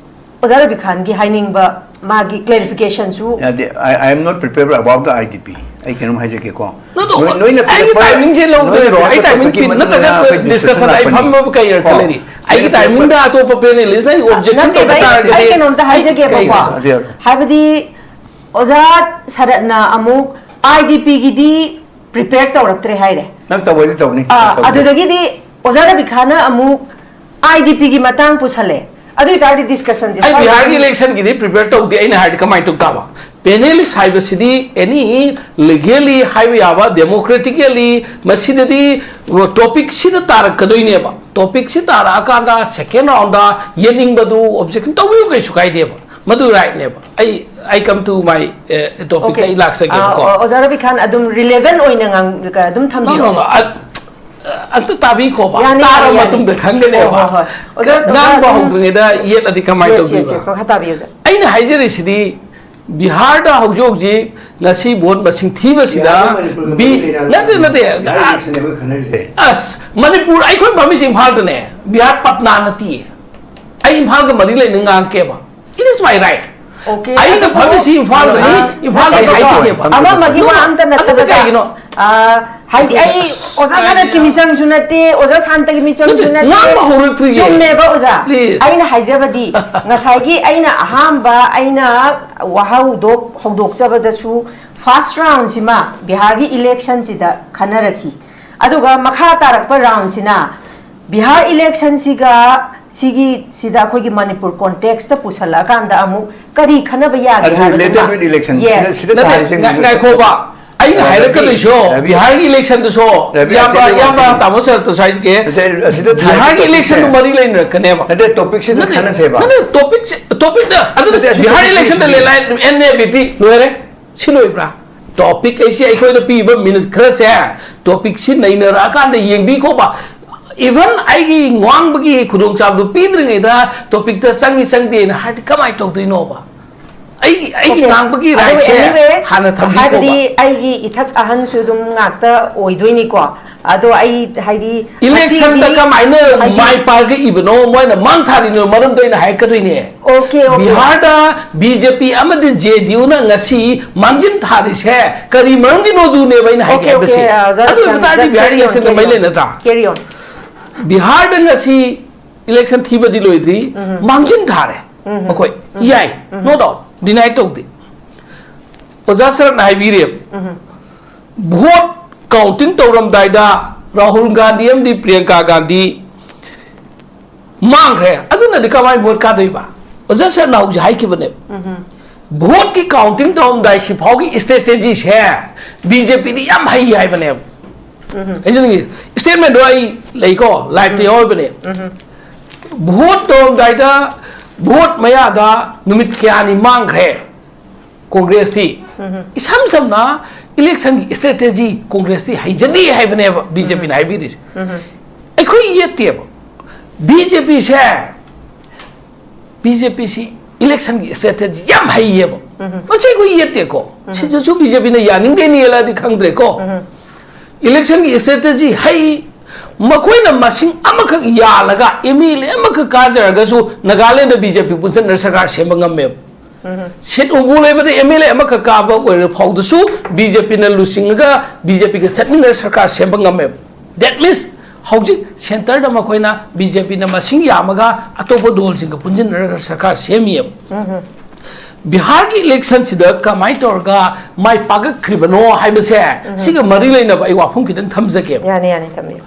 ꯑꯣꯖꯥ ꯔꯕꯤꯈꯥꯟꯒꯤ ꯍꯥꯏꯅꯤꯡꯕ ꯃꯥꯒꯤ clarification ꯁꯨ ꯌꯥꯗꯦ꯫ I, I am not prepared about the I D P. ꯑꯩ ꯀꯩꯅꯣꯝ ꯍꯥꯏꯖꯒꯦꯀꯣ꯫ No, no, ꯅꯣꯏ-, ꯅꯣꯏꯅ ꯑꯩꯒꯤ ꯄꯤꯔꯛꯄ, timing ꯁꯦ ꯂꯧꯗꯣꯏꯔꯣ? ꯅꯣꯏꯅ ꯑꯩ ꯄꯤꯔꯛꯄ timing topic ꯄꯤ-, ꯃꯇꯨꯡ ꯏꯟꯅ ꯅꯠꯇ꯭ꯔꯒ ꯑꯩꯈꯣꯏ discussion discussion ꯑꯩ ꯂꯥꯛꯄꯅꯤ꯫ ꯐꯝꯕꯕꯨ ꯀꯩ ꯑꯔꯊ ꯀꯣ? ꯂꯩꯔꯤ? ꯑꯩꯒꯤ ꯅꯣꯏꯅ ꯄꯤꯔꯛꯄ timing ꯗ ꯑꯇꯣꯞꯄ panelist ꯅ objection ꯅꯠꯇꯦꯕ, ꯇꯧꯕ ꯑꯩ, ꯇꯥꯔꯒꯗꯤ ꯑꯩ ꯀꯩꯅꯣꯝꯇ ꯑꯩ ꯍꯥꯏꯖꯒꯦꯕꯀꯣ꯫ ꯀꯩ ꯍꯥꯏꯕꯗꯤ ꯑꯣꯖꯥ ꯁꯔꯠꯅ ꯑꯃꯨꯛ I D P ꯒꯤꯗꯤ prepare ꯇꯧꯔꯛꯇ꯭ꯔꯦ ꯍꯥꯏꯔꯦ꯫ ꯅꯪ ꯇꯧꯕꯩꯗꯤ ꯇꯧꯅꯤ꯫ ꯑꯥ, ꯇꯧꯕꯩꯗꯤ꯫ ꯑꯗꯨꯗꯒꯤꯗꯤ ꯑꯣꯖꯥ ꯔꯕꯤꯈꯥꯟꯅ ꯑꯃꯨꯛ I D P ꯒꯤ ꯃꯇꯥꯡ ꯄꯨꯁꯜꯂꯦ꯫ ꯑꯗꯨ ꯑꯣꯏꯇꯥꯔꯗꯤ discussion ꯁꯦ ꯑꯩ ꯁ꯭ꯋꯥꯏꯗ ꯕꯤꯍꯥꯔꯒꯤ ꯑꯗꯨꯝ election ꯒꯤꯗꯤ prepare ꯇꯧꯗꯦ꯫ ꯑꯩꯅ ꯍꯥꯏꯔꯗꯤ ꯀꯃꯥꯏꯅ ꯇꯧ ꯇꯥꯕ? Panelist ꯍꯥꯏꯕꯁꯤꯗꯤ any legally ꯍꯥꯏꯕ ꯌꯥꯕ, democratically ꯃꯁꯤꯗꯗꯤ topic ꯁꯤꯗ ꯇꯥꯔꯛꯀꯗꯣꯏꯅꯦꯕ꯫ Topic ꯁꯤ ꯇꯥꯔꯛꯑꯀꯥꯟꯗ second round ꯗ ꯌꯦꯠꯅꯤꯡꯕꯗꯨ objection ꯇꯧꯕꯤꯌꯨ, ꯀꯩꯁꯨ ꯀꯥꯏꯗꯦꯕ꯫ ꯃꯗꯨ right ꯅꯦꯕ꯫ ꯑꯩ, I come to my, ꯑ, topic ꯇ Okay. ꯑꯩ ꯂꯥꯛꯆꯒꯦꯕꯀꯣ꯫ ꯑ, ꯑꯣ-, ꯑꯣꯖꯥ ꯔꯕꯤꯈꯥꯟ ꯑꯗꯨꯝ relevant ꯑꯣꯏꯅ ꯉꯥꯡ-, ꯑꯗꯨꯝ No, no, ꯊꯝꯕꯤꯔꯛꯑꯣ꯫ No. ꯑ, ꯑ, ꯑꯝꯇ ꯇꯥꯕꯤꯈꯣꯕ꯫ ꯌꯥꯅꯤ, ꯇꯥꯔꯕ ꯌꯥꯅꯤ, ꯌꯥꯅꯤ꯫ ꯃꯇꯨꯡꯗ ꯈꯪꯒꯅꯦꯕ꯫ ꯍꯣꯏ, ꯍꯣꯏ, ꯍꯣꯏ꯫ ꯑꯣꯖꯥ, ꯉꯥꯡꯕ ꯑꯣꯖꯥ ꯑꯗꯨꯝ ꯍꯧꯗ꯭ꯔꯤꯉꯩꯗ ꯌꯦꯠꯂꯗꯤ ꯀꯃꯥꯏꯅ Yes, yes, ꯇꯧꯗꯣꯏꯕ? Yes, ꯃꯈꯥ ꯇꯥꯕꯤꯌꯨ, ꯑꯣꯖꯥ꯫ ꯑꯩꯅ ꯍꯥꯏꯖꯔꯤꯁꯤꯗꯤ ꯕꯤꯍꯥꯔꯗ ꯍꯧꯖꯤꯛ ꯍꯧꯖꯤꯛ ꯉꯁꯤ vote ꯃꯁꯤꯡ ꯊꯤꯕꯁꯤꯗ ꯌꯥꯔꯦ, ꯃꯅꯤꯄꯨꯔꯒ ꯕꯤ-, ꯃꯔꯤ ꯂꯩꯅꯅ ꯅꯠꯇꯦ, ꯅꯠꯇꯦ, ꯌꯥꯔꯦ, ꯑ, election ꯅꯦꯕ ꯈꯟꯅꯔꯤꯁꯦ꯫ ꯑꯁ, ꯃꯅꯤꯄꯨꯔ, ꯑꯩꯈꯣꯏ ꯐꯝꯃꯤꯁꯤ ꯏꯝꯐꯥꯜꯗꯅꯦ, ꯕꯤꯍꯥꯔ ꯄꯠꯅꯥ ꯅꯠꯇꯤꯌꯦ꯫ ꯑꯩ ꯏꯝꯐꯥꯜꯒ ꯃꯔꯤ ꯂꯩꯅ ꯉꯥꯡꯉꯛꯀꯦꯕ꯫ It is my right. Okay, ꯑꯩꯅ ꯑꯗꯨꯕꯨ, ꯐꯝꯃꯤꯁꯤ ꯏꯝꯐꯥꯜꯗꯅꯤ, ꯑ, ꯏꯝꯐꯥꯜꯗ ꯅꯠꯇꯦ, ꯍꯥꯏꯖꯒꯦꯕ꯫ ꯑꯃ ꯑꯃꯒꯤ No, ꯋꯥ ꯑꯝꯇ ꯑꯗꯨ ꯅꯠꯇꯕꯗ, ꯀꯩꯒꯤꯅꯣ? ꯑ, ꯍꯥꯏꯗꯤ ꯑꯩ ꯑꯣꯖꯥ ꯁꯅꯠꯀꯤ ꯃꯤꯆꯪꯁꯨ ꯅꯠꯇꯦ, ꯑꯣꯖꯥ ꯁꯥꯟꯇꯒꯤ ꯃꯤꯆꯪꯁꯨ ꯅꯠꯇꯦ, ꯅꯠꯇꯦ꯫ ꯉꯥꯡꯕ ꯍꯧꯔꯛꯇ꯭ꯔꯤꯌꯦ꯫ ꯆꯨꯝꯃꯦꯕ, ꯑꯣꯖꯥ꯫ Please. ꯑꯩꯅ ꯍꯥꯏꯖꯕꯗꯤ, ꯉꯁꯥꯏꯒꯤ ꯑꯩꯅ ꯑꯍꯥꯟꯕ ꯑꯩꯅ ꯋꯥꯍꯧꯗꯣꯛ-, ꯍꯧꯗꯣꯛꯆꯕꯗꯁꯨ first round ꯁꯤꯃ ꯕꯤꯍꯥꯔꯒꯤ election ꯁꯤꯗ ꯈꯟꯅꯔꯁꯤ꯫ ꯑꯗꯨꯒ ꯃꯈꯥ ꯇꯥꯔꯛꯄ round ꯁꯤꯅ ꯕꯤꯍꯥꯔ election ꯁꯤꯒ ꯁꯤꯒꯤ, ꯁꯤꯗ ꯑꯩꯈꯣꯏꯒꯤ ꯃꯅꯤꯄꯨꯔ context ꯇ ꯄꯨꯁꯜꯂꯛꯑꯀꯥꯟꯗ ꯑꯃꯨꯛ ꯀꯔꯤ ꯈꯟꯅꯕ ꯌꯥꯒꯦ ꯑꯗꯨ ꯍꯥꯏꯕꯗꯨꯃ related with election꯫ Yes. ꯁꯤꯗ, ꯁꯤꯗ ꯅꯠꯇꯦ, ꯊꯥꯔꯤꯁꯦ ꯉꯥꯏ-, ꯉꯥꯏꯈꯣꯕ꯫ ꯑꯩꯅ ꯑ, ꯍꯥꯏꯔꯛꯀꯗꯣꯏꯁꯣ, ꯔꯕꯤ, ꯕꯤꯍꯥꯔꯒꯤ election ꯗꯨꯁꯣ, ꯔꯕꯤ, ꯏꯌꯥꯝꯕ, ꯑꯇꯩ ꯏꯌꯥꯝꯕ ꯋꯥꯗꯤ ꯇꯥꯃꯣ ꯁꯔꯠꯇꯁꯨ ꯍꯥꯏꯖꯒꯦ꯫ ꯅꯠꯇꯦ, ꯑꯁꯤꯗ ꯊꯥꯔꯤ ꯕꯤꯍꯥꯔꯒꯤ topic election ꯁꯦ꯫ ꯗꯨ ꯃꯔꯤ ꯂꯩꯅꯔꯛꯀꯅꯦꯕ꯫ ꯅꯠꯇꯦ, topic ꯁꯤꯗ ꯅꯠꯇꯦ, ꯈꯟꯅꯁꯦꯕ꯫ ꯅꯠꯇꯦ, topic ꯁꯦ, topic ꯗ, ꯑꯗꯨ ꯅꯠꯇꯦ, ꯑꯁꯤ Bihar topic election the CD ꯂꯦꯂꯥꯏ, N A B T ꯂꯣꯏꯔꯦ꯫ ꯁꯤ ꯂꯣꯏꯕ꯭ꯔꯥ? Topic ꯑꯩꯁꯤ ꯑꯩꯈꯣꯏꯅ ꯄꯤꯕ minute ꯈꯔꯁꯦ, topic ꯁꯤ ꯅꯩꯅꯔꯛꯑꯀꯥꯟꯗ ꯌꯦꯡꯕꯤꯈꯣꯕ꯫ Even ꯑꯩꯒꯤ ꯉꯥꯡꯕꯒꯤ ꯈꯨꯗꯣꯡꯆꯥꯕꯗꯨ ꯄꯤꯗ꯭ꯔꯤꯉꯩꯗ ꯇꯣꯄꯤꯛꯇ ꯆꯪꯉꯤ ꯆꯪꯗꯦꯅ ꯍꯥꯏꯔꯗꯤ ꯀꯃꯥꯏꯅ ꯇꯧꯗꯣꯏꯅꯣꯕ? ꯑꯩ ꯑꯩꯒꯤ Okay. ꯉꯥꯡꯕꯒꯤ ꯑꯗꯨ ꯔꯥꯏꯠꯁꯦ anyway, ꯍꯥꯟꯅ ꯊꯝꯕꯤꯈꯣꯕ꯫ ꯍꯥꯏꯕꯗꯤ ꯑꯩꯒꯤ ꯏꯊꯛ ꯑꯍꯟꯁꯨ ꯑꯗꯨꯝ ꯉꯥꯛꯇ ꯑꯣꯏꯗꯣꯏꯅꯤꯀꯣ꯫ ꯑꯗꯣ ꯑꯩ ꯍꯥꯏꯗꯤ ꯏꯂꯦꯛꯁꯟꯗ ꯉꯁꯤꯗꯤ ꯀꯃꯥꯏꯅ ꯍꯥꯏꯗꯤ ꯃꯥꯏ ꯄꯥꯛꯏꯕꯅꯣ ꯃꯣꯏꯅ ꯃꯥꯡ ꯊꯥꯔꯤꯅꯣ ꯃꯔꯝꯗꯣ ꯑꯩꯅ ꯍꯥꯏꯔꯛꯀꯗꯣꯏꯅꯦ꯫ Okay, okay. ꯕꯤꯍꯥꯔꯗ ꯕꯤ ꯖꯦ ꯄꯤ ꯑꯃꯗꯤ ꯖꯦ ꯗꯤ ꯌꯨꯅ ꯉꯁꯤ ꯃꯥꯡꯖꯤꯟ ꯊꯥꯔꯤꯁꯦ ꯀꯔꯤ ꯃꯔꯝꯒꯤꯅꯣ ꯑꯗꯨꯅꯦꯕ ꯑꯩꯅ ꯍꯥꯏꯒꯦ Okay, ꯍꯥꯏꯕꯁꯦ꯫ Okay, uh, just ꯑꯗꯨ ꯑꯣꯏꯕ ꯇꯥꯔꯗꯤ just Bihar carry on, ꯏꯂꯦꯛꯁꯟꯗ carry ꯃꯩ on. ꯂꯩꯅꯗ꯭ꯔꯥ? Carry on. ꯕꯤꯍꯥꯔꯗ ꯉꯁꯤ ꯏꯂꯦꯛꯁꯟ ꯊꯤꯕꯗꯤ ꯂꯣꯏꯗ꯭ꯔꯤ, ꯎꯝ꯫ ꯃꯥꯡꯖꯤꯟ ꯊꯥꯔꯦ꯫ ꯎꯝ꯫ ꯑꯩꯈꯣꯏ ꯎꯝ꯫ ꯌꯥꯏ, ꯎꯝ꯫ No doubt, deny ꯇꯧꯗꯦ꯫ ꯑꯣꯖꯥ ꯁꯔꯠꯅ ꯍꯥꯏꯕꯤꯔꯦꯕ, ꯎꯝ꯫ ꯚꯣꯠ ꯀꯥꯎꯟꯇꯤꯡ ꯇꯧꯔꯝꯗꯥꯏꯗ ꯔꯥꯍꯨꯜ ꯒꯥꯟꯙꯤ ꯑꯃꯗꯤ ꯄ꯭ꯔꯤꯌꯪꯀꯥ ꯒꯥꯟꯙꯤ ꯃꯥꯡꯈ꯭ꯔꯦ, ꯑꯗꯨꯅꯗꯤ ꯀꯃꯥꯏꯅ ꯚꯣꯠ ꯀꯥꯗꯣꯏꯕ? ꯑꯣꯖꯥ ꯁꯔꯠꯅ ꯍꯧꯖꯤꯛ ꯍꯥꯏꯈꯤꯕꯅꯦꯕ꯫ ꯎꯝ꯫ ꯚꯣꯠꯀꯤ ꯀꯥꯎꯟꯇꯤꯡ ꯇꯧꯔꯝꯗꯥꯏ ꯁꯤꯐꯥꯎꯒꯤ ꯏꯁꯇ꯭ꯔꯦꯇꯦꯖꯤꯁꯦ ꯕꯤ ꯖꯦ ꯄꯤꯗꯤ ꯌꯥꯝ ꯍꯩ ꯍꯥꯏꯕꯅꯦꯕ꯫ ꯎꯝ꯫ ꯑꯩꯁꯨ ꯅꯪꯒꯤ ꯁ꯭ꯇꯦꯠꯃꯦꯟꯗꯣ ꯑꯩ ꯂꯩꯀꯣ, ꯂꯥꯏꯞꯇ ꯎꯝ꯫ ꯌꯥꯎꯔꯤꯕꯅꯦ꯫ ꯎꯝ꯫ ꯚꯣꯠ ꯇꯧꯔꯝꯗꯥꯏꯗ, ꯚꯣꯠ ꯃꯌꯥꯗ ꯅꯨꯃꯤꯠ ꯀꯌꯥꯅꯤ ꯃꯥꯡꯈ꯭ꯔꯦ ꯀꯣꯡꯒ꯭ꯔꯦꯁꯇꯤ꯫ ꯎꯝ꯫ ꯏꯁꯝ ꯁꯝꯅ ꯏꯂꯦꯛꯁꯟꯒꯤ ꯏꯁꯇ꯭ꯔꯦꯇꯦꯖꯤ ꯀꯣꯡꯒ꯭ꯔꯦꯁꯇꯤ ꯍꯩꯖꯗꯦ ꯍꯥꯏꯕꯅꯦꯕ ꯕꯤ ꯖꯦ ꯄꯤꯅ ꯎꯝ꯫ ꯍꯥꯏꯕꯤꯔꯤꯁꯦ꯫ ꯎꯝ꯫ ꯑꯩꯈꯣꯏ ꯌꯦꯠꯇꯦꯕ꯫ ꯕꯤ ꯖꯦ ꯄꯤꯁꯦ, ꯕꯤ ꯖꯦ ꯄꯤꯁꯤ ꯏꯂꯦꯛꯁꯟꯒꯤ ꯏꯁꯇ꯭ꯔꯦꯇꯦꯖꯤ ꯌꯥꯝ ꯍꯩꯌꯦꯕ꯫ ꯎꯝ꯫ ꯃꯁꯤ ꯑꯩꯈꯣꯏ ꯌꯦꯠꯇꯦꯀꯣ꯫ ꯎꯝ꯫ ꯁꯤꯗꯁꯨ ꯕꯤ ꯖꯦ ꯄꯤꯅ ꯌꯥꯅꯤꯡꯗꯦꯅ ꯌꯦꯜꯂꯛꯑꯗꯤ ꯈꯪꯗ꯭ꯔꯦꯀꯣ꯫ ꯎꯝ꯫ ꯏꯂꯦꯛꯁꯟꯒꯤ ꯏꯁꯇ꯭ꯔꯦꯇꯦꯖꯤ ꯍꯩ, ꯃꯈꯣꯏꯅ ꯃꯁꯤꯡ ꯑꯃꯈꯛ ꯌꯥꯜꯂꯒ ꯑꯦꯝ ꯑꯦꯜ ꯑꯦ ꯑꯃꯈꯛ ꯀꯥꯖꯔꯒꯁꯨ ꯅꯥꯒꯥꯂꯦꯟꯗ ꯕꯤ ꯖꯦ ꯄꯤ ꯄꯨꯟꯁꯤꯟꯅ ꯁꯔꯀꯥꯔ ꯁꯦꯝꯕ ꯉꯝꯃꯦꯕ꯫ ꯎꯝ꯫ ꯁꯤꯠ ꯍꯨꯝꯐꯨ ꯂꯩꯕꯗ ꯑꯦꯝ ꯑꯦꯜ ꯑꯦ ꯑꯃꯈꯛ ꯀꯥꯕ ꯑꯣꯏꯔ ꯐꯥꯎꯗꯁꯨ ꯕꯤ ꯖꯦ ꯄꯤꯅ ꯂꯨꯆꯤꯡꯉꯒ ꯕꯤ ꯖꯦ ꯄꯤꯒ ꯆꯠꯃꯤꯟꯅꯔ ꯁꯔꯀꯥꯔ ꯁꯦꯝꯕ ꯉꯝꯃꯦꯕ꯫ That means ꯁꯦꯟꯇꯔꯗ ꯃꯈꯣꯏꯅ ꯕꯤ ꯖꯦ ꯄꯤꯅ ꯃꯁꯤꯡ ꯌꯥꯝꯃꯒ ꯑꯇꯣꯞꯄ ꯗꯣꯜꯁꯤꯡꯒ ꯄꯨꯟꯁꯤꯟꯅꯔꯒ ꯁꯔꯀꯥꯔ ꯁꯦꯝꯃꯤꯑꯕ꯫ ꯎꯝ꯫ ꯕꯤꯍꯥꯔꯒꯤ ꯏꯂꯦꯛꯁꯟꯁꯤꯗ ꯀꯃꯥꯏꯅ ꯇꯧꯔꯒ ꯃꯥꯏ ꯄꯥꯛꯂꯛꯈ꯭ꯔꯤꯕꯅꯣ ꯍꯥꯏꯕꯁꯦ, ꯎꯝ꯫ ꯁꯤꯒ ꯃꯔꯤ ꯂꯩꯅꯕ ꯑꯩ ꯋꯥꯐꯝ ꯈꯤꯇꯪ ꯊꯝꯖꯒꯦ꯫ ꯌꯥꯅꯤ, ꯌꯥꯅꯤ, ꯊꯝꯕꯤꯌꯨ꯫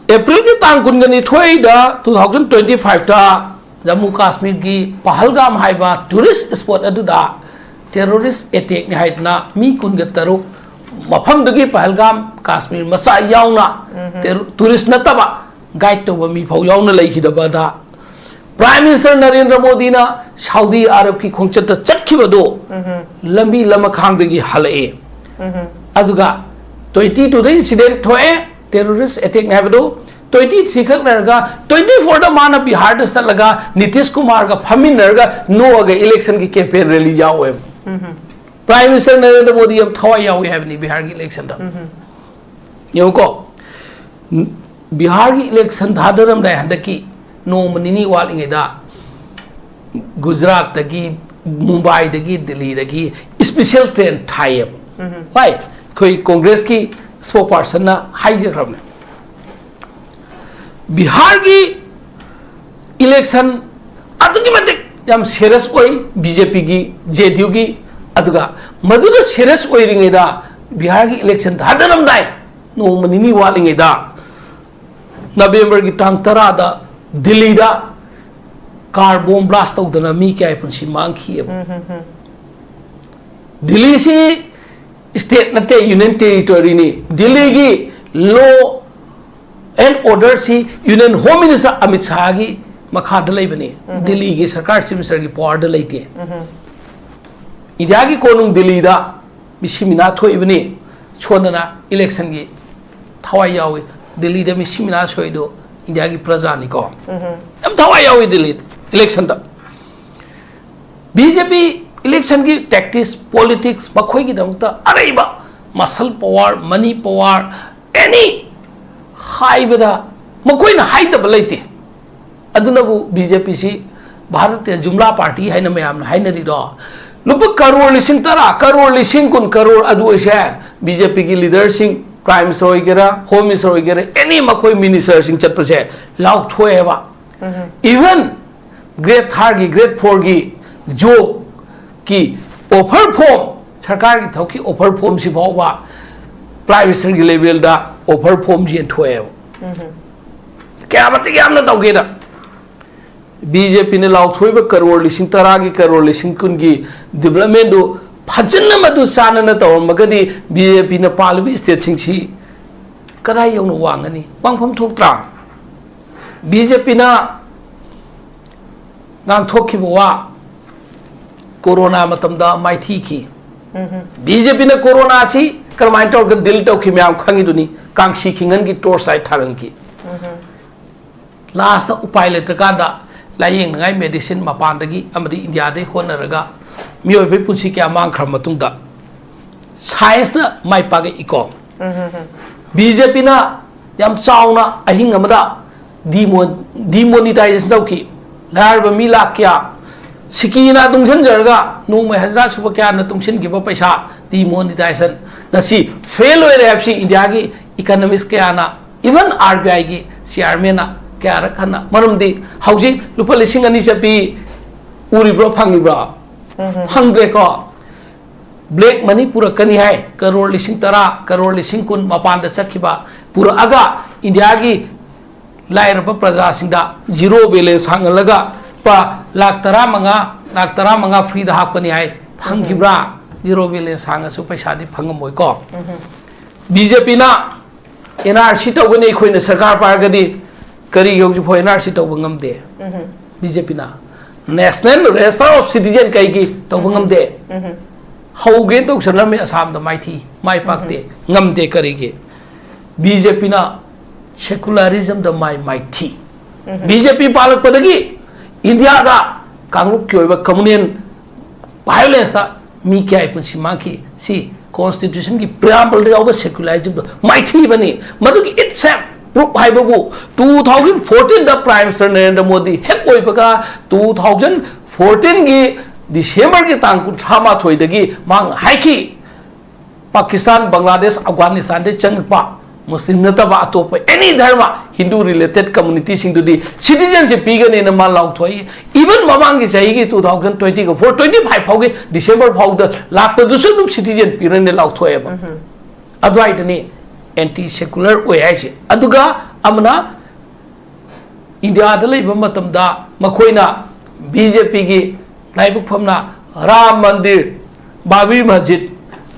ꯑꯦꯄ꯭ꯔꯤꯜꯒꯤ ꯇꯥꯡ ꯀꯨꯟꯒ ꯅꯤꯊꯣꯏꯗ two thousand twenty fiveꯇ ꯖꯝꯃꯨ ꯀꯥꯁꯃꯤꯔꯒꯤ ꯄꯍꯜꯒꯥꯝ ꯍꯥꯏꯕ tourist spot ꯑꯗꯨꯗ terrorist attackꯅꯤ ꯍꯥꯏꯗꯅ ꯃꯤ ꯀꯨꯟꯒ ꯇꯔꯨꯛ, ꯃꯐꯝꯗꯨꯒꯤ ꯄꯍꯜꯒꯥꯝ ꯀꯥꯁꯃꯤꯔ ꯃꯆꯥ ꯌꯥꯎꯅ, ꯎꯝ꯫ Terro-, tourist ꯅꯠꯇꯕ guide ꯇꯧꯕ ꯃꯤ ꯐꯥꯎ ꯌꯥꯎꯅ ꯂꯩꯈꯤꯗꯕꯗ Prime Minister ꯅꯔꯦꯟꯗ꯭ꯔ ꯃꯣꯗꯤꯅ ꯁꯥꯎꯗꯤ ꯑꯔꯕꯀꯤ ꯈꯣꯡꯆꯠꯇ ꯆꯠꯈꯤꯕꯗꯨ ꯎꯝ꯫ ꯂꯝꯕꯤ ꯂꯃꯈꯥꯡꯗꯒꯤ ꯍꯜꯂꯛꯑꯦ꯫ ꯎꯝ꯫ ꯑꯗꯨꯒ twenty twoꯗ incident ꯊꯣꯛꯑꯦ, terrorist attackꯅꯤ ꯍꯥꯏꯕꯗꯨ꯫ ꯇ꯭ꯋꯦꯟꯇꯤ ꯊ꯭ꯔꯤ ꯈꯛ ꯂꯩꯔꯒ, ꯇ꯭ꯋꯦꯟꯇꯤ ꯐꯣꯔꯗ ꯃꯥꯅ ꯕꯤꯍꯥꯔꯗ ꯆꯠꯂꯒ ꯅꯤꯇꯤꯁ ꯀꯨꯃꯥꯔꯒ ꯐꯝꯃꯤꯟꯅꯔꯒ ꯅꯣꯛꯑꯒ ꯏꯂꯦꯛꯁꯟꯒꯤ ꯀꯦꯝꯄꯦꯟ ꯔꯦꯂꯤ ꯌꯥꯎꯋꯦꯕ꯫ ꯄ꯭ꯔꯥꯏꯝ ꯃꯤꯅꯤꯁꯇꯔ ꯅꯔꯦꯟꯗ꯭ꯔ ꯃꯣꯗꯤ ꯌꯥꯝ ꯊꯋꯥꯏ ꯌꯥꯎꯏ ꯍꯥꯏꯕꯅꯤ ꯕꯤꯍꯥꯔꯒꯤ ꯏꯂꯦꯛꯁꯟꯗ꯫ ꯌꯦꯡꯉꯨꯀꯣ, ꯕꯤꯍꯥꯔꯒꯤ ꯏꯂꯦꯛꯁꯟ ꯊꯥꯗꯔꯝꯗꯥꯏ ꯍꯟꯗꯛꯀꯤ ꯅꯣꯡꯃ ꯅꯤꯅꯤ ꯋꯥꯠꯂꯤꯉꯩꯗ ꯒꯨꯖꯔꯥꯠꯇꯒꯤ, ꯃꯨꯝꯕꯥꯏꯗꯒꯤ, ꯗꯤꯜꯂꯤꯗꯒꯤ ꯏꯁꯄꯤꯁꯦꯜ ꯇ꯭ꯔꯦꯟ ꯊꯥꯏꯌꯦꯕ꯫ ꯍꯣꯏ, ꯑꯩꯈꯣꯏ ꯀꯣꯡꯒ꯭ꯔꯦꯁꯀꯤ ꯁ꯭ꯄꯣꯛ ꯄꯥꯔꯁꯟꯅ ꯍꯥꯏꯖꯈ꯭ꯔꯕꯅꯦ꯫ ꯕꯤꯍꯥꯔꯒꯤ ꯏꯂꯦꯛꯁꯟ ꯑꯗꯨꯛꯀꯤ ꯃꯇꯤꯛ ꯌꯥꯝ ꯁꯦꯔꯤꯌꯁ ꯑꯣꯏ ꯕꯤ ꯖꯦ ꯄꯤꯒꯤ, ꯖꯦ ꯗꯤ ꯌꯨꯒꯤ꯫ ꯑꯗꯨꯒ ꯃꯗꯨꯗ ꯁꯦꯔꯤꯌꯁ ꯑꯣꯏꯔꯤꯉꯩꯗ, ꯕꯤꯍꯥꯔꯒꯤ ꯏꯂꯦꯛꯁꯟ ꯊꯥꯗꯔꯝꯗꯥꯏ ꯅꯣꯡꯃ ꯅꯤꯅꯤ ꯋꯥꯠꯂꯤꯉꯩꯗ, ꯅꯕꯦꯝꯕꯔꯒꯤ ꯇꯥꯡ ꯇꯔꯥꯗ ꯗꯤꯜꯂꯤꯗ ꯀꯥꯔ ꯕꯣꯝ ꯕ꯭ꯂꯥꯁ ꯇꯧꯗꯅ ꯃꯤ ꯀꯌꯥꯒꯤ ꯄꯨꯟꯁꯤ ꯃꯥꯡꯈꯤꯑꯕ꯫ ꯗꯤꯜꯂꯤꯁꯤ ꯁ꯭ꯇꯦꯠ ꯅꯠꯇꯦ, ꯌꯨꯅꯤꯌꯟ ꯇꯦꯔꯤꯇꯣꯔꯤꯅꯤ꯫ ꯗꯤꯜꯂꯤꯒꯤ ꯂꯣ ꯑꯦꯟ ꯑꯣꯔꯗꯔꯁꯤ ꯌꯨꯅꯤꯌꯟ ꯍꯣꯝ ꯃꯤꯅꯤꯁꯇꯔ ꯑꯃꯤꯠ ꯁꯥꯍꯒꯤ ꯃꯈꯥꯗ ꯂꯩꯕꯅꯤ꯫ ꯗꯤꯜꯂꯤꯒꯤ ꯁꯔꯀꯥꯔ ꯆꯤꯐ ꯃꯤꯅꯤꯁꯇꯔꯒꯤ ꯄꯋꯥꯔꯗ ꯂꯩꯇꯦ꯫ ꯏꯟꯗꯤꯌꯥꯒꯤ ꯀꯣꯅꯨꯡ ꯗꯤꯜꯂꯤꯗ ꯃꯤꯁꯤ ꯃꯤꯅꯥ ꯊꯣꯛꯏꯕꯅꯤ꯫ ꯁꯣꯟꯗꯅ ꯏꯂꯦꯛꯁꯟꯒꯤ ꯊꯋꯥꯏ ꯌꯥꯎꯏ꯫ ꯗꯤꯜꯂꯤꯗ ꯃꯤꯁꯤ ꯃꯤꯅꯥ ꯁꯣꯏꯗꯣ ꯏꯟꯗꯤꯌꯥꯒꯤ ꯄ꯭ꯔꯖꯥꯅꯤꯀꯣ꯫ ꯌꯥꯝ ꯊꯋꯥꯏ ꯌꯥꯎꯏ ꯗꯤꯜꯂꯤ ꯏꯂꯦꯛꯁꯟꯗ꯫ ꯕꯤ ꯖꯦ ꯄꯤ ꯏꯂꯦꯛꯁꯟꯒꯤ ꯇꯦꯛꯇꯤꯛꯁ, ꯄꯣꯂꯤꯇꯤꯛꯁ, ꯃꯈꯣꯏꯒꯤꯗꯃꯛꯇ ꯑꯔꯩꯕ ꯃꯁꯜ ꯄꯋꯥꯔ, ꯃꯅꯤ ꯄꯋꯥꯔ, ꯑꯦꯅꯤ ꯍꯥꯏꯕꯗ ꯃꯈꯣꯏꯅ ꯍꯥꯏꯗꯕ ꯂꯩꯇꯦ꯫ ꯑꯗꯨꯅꯕꯨ ꯕꯤ ꯖꯦ ꯄꯤꯁꯤ ꯚꯥꯔꯠꯇ ꯖꯨꯝꯂꯥ ꯄꯥꯔꯇꯤ ꯍꯥꯏꯅ ꯃꯌꯥꯝꯅ ꯍꯥꯏꯅꯔꯤꯗꯣ꯫ ꯂꯨꯄꯥ ꯀꯔꯣꯔ ꯂꯤꯁꯤꯡ ꯇꯔꯥ, ꯀꯔꯣꯔ ꯂꯤꯁꯤꯡ ꯀꯨꯟ, ꯀꯔꯣꯔ ꯑꯗꯨ ꯑꯣꯏꯁꯦ ꯕꯤ ꯖꯦ ꯄꯤꯒꯤ ꯂꯤꯗꯔꯁꯤꯡ, ꯄ꯭ꯔꯥꯏꯝ ꯃꯤꯅꯤꯁꯇꯔ ꯑꯣꯏꯒꯦꯔꯥ, ꯍꯣꯝ ꯃꯤꯅꯤꯁꯇꯔ ꯑꯣꯏꯒꯦꯔꯥ, ꯑꯦꯅꯤ ꯃꯈꯣꯏ ꯃꯤꯅꯤꯁꯇꯔꯁꯤꯡ ꯆꯠꯄꯁꯦ ꯂꯥꯎꯊꯣꯛꯑꯦꯕ꯫ ꯏꯚꯟ ꯒ꯭ꯔꯦꯗ ꯊꯥꯔꯒꯤ, ꯒ꯭ꯔꯦꯗ ꯐꯣꯔꯒꯤ ꯖꯣꯕꯀꯤ ꯑꯣꯐꯔ ꯐꯣꯝ, ꯁꯔꯀꯥꯔꯒꯤ ꯊꯕꯛꯀꯤ ꯑꯣꯐꯔ ꯐꯣꯝꯁꯤ ꯐꯥꯎꯕ ꯄ꯭ꯔꯥꯏꯝ ꯃꯤꯅꯤꯁꯇꯔꯒꯤ ꯂꯦꯚꯦꯜꯗ ꯑꯣꯐꯔ ꯐꯣꯝꯁꯤ ꯌꯦꯟꯊꯣꯛꯑꯦꯕ꯫ ꯀꯌꯥ ꯃꯇꯤꯛ ꯌꯥꯝꯅ ꯇꯧꯒꯦꯗ꯫ ꯕꯤ ꯖꯦ ꯄꯤꯅ ꯂꯥꯎꯊꯣꯛꯏꯕ ꯀꯔꯣꯔ ꯂꯤꯁꯤꯡ ꯇꯔꯥꯒꯤ, ꯀꯔꯣꯔ ꯂꯤꯁꯤꯡ ꯀꯨꯟꯒꯤ ꯗꯤꯕꯂꯞꯃꯦꯟꯗꯨ ꯐꯖꯅ ꯃꯗꯨ ꯆꯥꯟꯅꯅ ꯇꯧꯔꯝꯃꯒꯗꯤ ꯕꯤ ꯖꯦ ꯄꯤꯅ ꯄꯥꯜꯂꯤꯕ ꯁ꯭ꯇꯦꯠꯁꯤꯡꯁꯤ ꯀꯗꯥꯏ ꯌꯧꯅ ꯋꯥꯡꯒꯅꯤ? ꯋꯥꯡꯐꯝ ꯊꯣꯛꯇ꯭ꯔꯥ? ꯕꯤ ꯖꯦ ꯄꯤꯅ ꯉꯥꯡꯊꯣꯛꯈꯤꯕ ꯋꯥ, ꯀꯣꯔꯣꯅꯥ ꯃꯇꯝꯗ ꯃꯥꯏꯊꯤꯈꯤ꯫ ꯕꯤ ꯖꯦ ꯄꯤꯅ ꯀꯣꯔꯣꯅꯥꯁꯤ ꯀꯔꯝꯍꯥꯏꯅ ꯇꯧꯔꯒ ꯗꯤꯜ ꯇꯧꯈꯤ ꯃꯌꯥꯝ ꯈꯪꯉꯤꯗꯨꯅꯤ꯫ ꯀꯥꯡꯁꯤ ꯈꯤꯡꯍꯟꯈꯤ, ꯇꯣꯔꯆ ꯂꯥꯏꯠ ꯊꯥꯜꯍꯟꯈꯤ꯫ ꯂꯥꯁꯇ ꯎꯄꯥꯏ ꯂꯩꯇ꯭ꯔꯀꯥꯟꯗ ꯂꯥꯏꯌꯦꯡꯅꯉꯥꯏ ꯃꯦꯗꯤꯁꯤꯟ ꯃꯄꯥꯟꯗꯒꯤ ꯑꯃꯗꯤ ꯏꯟꯗꯤꯌꯥꯗꯒꯤ ꯍꯣꯠꯅꯔꯒ ꯃꯤꯑꯣꯏꯕꯒꯤ ꯄꯨꯟꯁꯤ ꯀꯌꯥ ꯃꯥꯡꯈ꯭ꯔ ꯃꯇꯨꯡꯗ ꯁꯥꯏꯟꯁꯅ ꯃꯥꯏ ꯄꯥꯛꯂꯛꯏꯀꯣ꯫ ꯕꯤ ꯖꯦ ꯄꯤꯅ ꯌꯥꯝ ꯆꯥꯎꯅ ꯑꯍꯤꯡ ꯑꯃꯗ ꯗꯤꯃꯣ-, ꯗꯤꯃꯣꯅꯤꯇꯥꯏꯖꯦꯁꯟ ꯇꯧꯈꯤ꯫ ꯂꯥꯏꯔꯕ ꯃꯤ ꯂꯥꯛ ꯀꯌꯥ ꯁꯤꯀꯤꯅ ꯇꯨꯡꯁꯤꯟꯖꯔꯒ ꯅꯣꯡꯃꯩ ꯍꯖꯔꯥ ꯁꯨꯕ ꯀꯌꯥꯅ ꯇꯨꯡꯁꯤꯟꯈꯤꯕ ꯄꯩꯁꯥ ꯗꯤꯃꯣꯅꯤꯇꯥꯏꯖꯦꯁꯟ ꯉꯁꯤ ꯐꯦꯜ ꯑꯣꯏꯔꯦ ꯍꯥꯏꯕꯁꯤ ꯏꯟꯗꯤꯌꯥꯒꯤ ꯏꯀꯅꯣꯃꯤꯁ ꯀꯌꯥꯅ, even ꯑꯥꯔ ꯕꯤ ꯑꯥꯏꯒꯤ ꯆꯤꯌꯥꯔꯃꯦꯟꯅ ꯀꯌꯥꯔꯛ ꯍꯟꯅ, ꯃꯔꯝꯗꯤ ꯍꯧꯖꯤꯛ ꯂꯨꯄꯥ ꯂꯤꯁꯤꯡ ꯑꯅꯤ ꯆꯠꯄꯤ ꯎꯔꯤꯕ꯭ꯔꯣ, ꯐꯪꯉꯤꯕ꯭ꯔꯣ? ꯐꯪꯗ꯭ꯔꯦꯀꯣ꯫ ꯕ꯭ꯂꯦꯛ ꯃꯅꯤ ꯄꯨꯔꯛꯀꯅꯤ ꯍꯥꯏ, ꯀꯔꯣꯔ ꯂꯤꯁꯤꯡ ꯇꯔꯥ, ꯀꯔꯣꯔ ꯂꯤꯁꯤꯡ ꯀꯨꯟ ꯃꯄꯥꯟꯗ ꯆꯠꯈꯤꯕ ꯄꯨꯔꯛꯑꯒ ꯏꯟꯗꯤꯌꯥꯒꯤ ꯂꯥꯏꯔꯕ ꯄ꯭ꯔꯖꯥꯁꯤꯡꯗ ꯖꯤꯔꯣ ꯕꯦꯂꯦꯟꯁ ꯍꯥꯡꯍꯜꯂꯒ ꯂꯨꯄꯥ ꯂꯥꯛ ꯇꯔꯥꯃꯉꯥ, ꯂꯥꯛ ꯇꯔꯥꯃꯉꯥ ꯐ꯭ꯔꯤꯗ ꯍꯥꯞꯀꯅꯤ ꯍꯥꯏ꯫ ꯐꯪꯈꯤꯕ꯭ꯔꯥ? ꯖꯤꯔꯣ ꯕꯦꯂꯦꯟꯁ ꯍꯥꯡꯉꯁꯨ ꯄꯩꯁꯥꯗꯤ ꯐꯪꯉꯝꯃꯣꯏꯀꯣ꯫ ꯕꯤ ꯖꯦ ꯄꯤꯅ ꯑꯦꯟ ꯑꯥꯔ ꯁꯤ ꯇꯧꯒꯅꯤ ꯑꯩꯈꯣꯏꯅ ꯁꯔꯀꯥꯔ ꯄꯥꯏꯔꯒꯗꯤ, ꯀꯔꯤꯒꯤ ꯍꯧꯖꯤꯛꯐꯥꯎ ꯑꯦꯟ ꯑꯥꯔ ꯁꯤ ꯇꯧꯕ ꯉꯝꯗꯦ? ꯕꯤ ꯖꯦ ꯄꯤꯅ ꯅꯦꯁꯅꯦꯜ ꯔꯦꯖꯤꯁꯇꯔ ꯑꯣꯐ ꯁꯤꯇꯤꯖꯦꯟ ꯀꯩꯒꯤ ꯇꯧꯕ ꯉꯝꯗꯦ? ꯍꯧꯒꯦꯅ ꯇꯧꯁꯜꯂꯝꯃꯤ ꯑꯁꯥꯝꯗ, ꯃꯥꯏꯊꯤ, ꯃꯥꯏ ꯄꯥꯛꯇꯦ, ꯉꯝꯗꯦ꯫ ꯀꯔꯤꯒꯤ? ꯕꯤ ꯖꯦ ꯄꯤꯅ ꯁꯦꯀꯨꯂꯔꯤꯖꯝꯗ ꯃꯥꯏ ꯃꯥꯏꯊꯤ꯫ ꯕꯤ ꯖꯦ ꯄꯤ ꯄꯥꯜꯂꯛꯄꯗꯒꯤ ꯏꯟꯗꯤꯌꯥꯗ ꯀꯥꯡꯂꯨꯞꯀꯤ ꯑꯣꯏꯕ ꯀꯝꯃꯨꯅꯦꯜ ꯚꯥꯏꯑꯣꯂꯦꯟꯁꯇ ꯃꯤ ꯀꯌꯥꯒꯤ ꯄꯨꯟꯁꯤ ꯃꯥꯡꯈꯤ? ꯁꯤ ꯀꯣꯟꯁꯇꯤꯇ꯭ꯌꯨꯁꯟꯒꯤ ꯄ꯭ꯔꯤꯌꯥꯝꯕꯜꯗ ꯌꯥꯎꯕ ꯁꯦꯀꯨꯂꯔꯤꯖꯝꯗꯣ ꯃꯥꯏꯊꯤꯕꯅꯤ꯫ ꯃꯗꯨꯒꯤ ꯏꯠꯁ ꯑꯦ ꯄ꯭ꯔꯨꯐ ꯍꯥꯏꯕꯕꯨ ꯇꯨ ꯊꯥꯎꯖꯟ ꯐꯣꯔꯇꯤꯟꯗ ꯄ꯭ꯔꯥꯏꯝ ꯃꯤꯅꯤꯁꯇꯔ ꯅꯔꯦꯟꯗ꯭ꯔ ꯃꯣꯗꯤ ꯍꯦꯛ ꯑꯣꯏꯕꯒ ꯇꯨ ꯊꯥꯎꯖꯟ ꯐꯣꯔꯇꯤꯟꯒꯤ ꯗꯤꯁꯦꯝꯕꯔꯒꯤ ꯇꯥꯡ ꯀꯨꯟꯊ꯭ꯔꯥ ꯃꯥꯊꯣꯏꯗꯒꯤ ꯃꯥꯅ ꯍꯥꯏꯈꯤ, ꯄꯥꯀꯤꯁꯇꯥꯟ, ꯕꯪꯒ꯭ꯂꯥꯗꯦꯁ, ꯑꯐꯒꯥꯅꯤꯁꯇꯥꯟꯗꯒꯤ ꯆꯪꯉꯛꯄ ꯃꯨꯁꯂꯤꯝ ꯅꯠꯇꯕ ꯑꯇꯣꯞꯄ ꯑꯦꯅꯤ ꯙꯔꯃ, ꯍꯤꯟꯗꯨ ꯔꯤꯂꯦꯇꯦꯠ ꯀꯝꯃꯨꯅꯤꯇꯤꯁꯤꯡꯗꯨꯗꯤ ꯁꯤꯇꯤꯖꯦꯟꯁꯤꯞ ꯄꯤꯒꯅꯤꯅ ꯃꯥ ꯂꯥꯎꯊꯣꯛꯏ꯫ ꯏꯚꯟ ꯃꯃꯥꯡꯒꯤ ꯆꯍꯤꯒꯤ ꯇꯨ ꯊꯥꯎꯖꯟ ꯇ꯭ꯋꯦꯟꯇꯤꯒ ꯐꯣꯔ, ꯇ꯭ꯋꯦꯟꯇꯤ ꯐꯥꯏꯚ ꯐꯥꯎꯒꯤ ꯗꯤꯁꯦꯝꯕꯔ ꯐꯥꯎꯗ ꯂꯥꯛꯄꯗꯨꯁꯨ ꯑꯗꯨꯝ ꯁꯤꯇꯤꯖꯦꯟ ꯄꯤꯔꯅꯤ ꯂꯥꯎꯊꯣꯛꯑꯦꯕ꯫ ꯑꯗꯨꯋꯥꯏꯗꯅꯤ ꯑꯦꯟꯇꯤ ꯁꯦꯀꯨꯂꯔ ꯑꯣꯏ ꯍꯥꯏꯁꯦ꯫ ꯑꯗꯨꯒ ꯑꯃꯅ ꯏꯟꯗꯤꯌꯥꯗ ꯂꯩꯕ ꯃꯇꯝꯗ ꯃꯈꯣꯏꯅ ꯕꯤ ꯖꯦ ꯄꯤꯒꯤ ꯂꯥꯏꯕꯛ ꯐꯝꯅ ꯔꯥꯝ ꯃꯟꯗꯤꯔ, ꯕꯥꯕ꯭ꯔꯤ ꯃꯁꯖꯤꯗ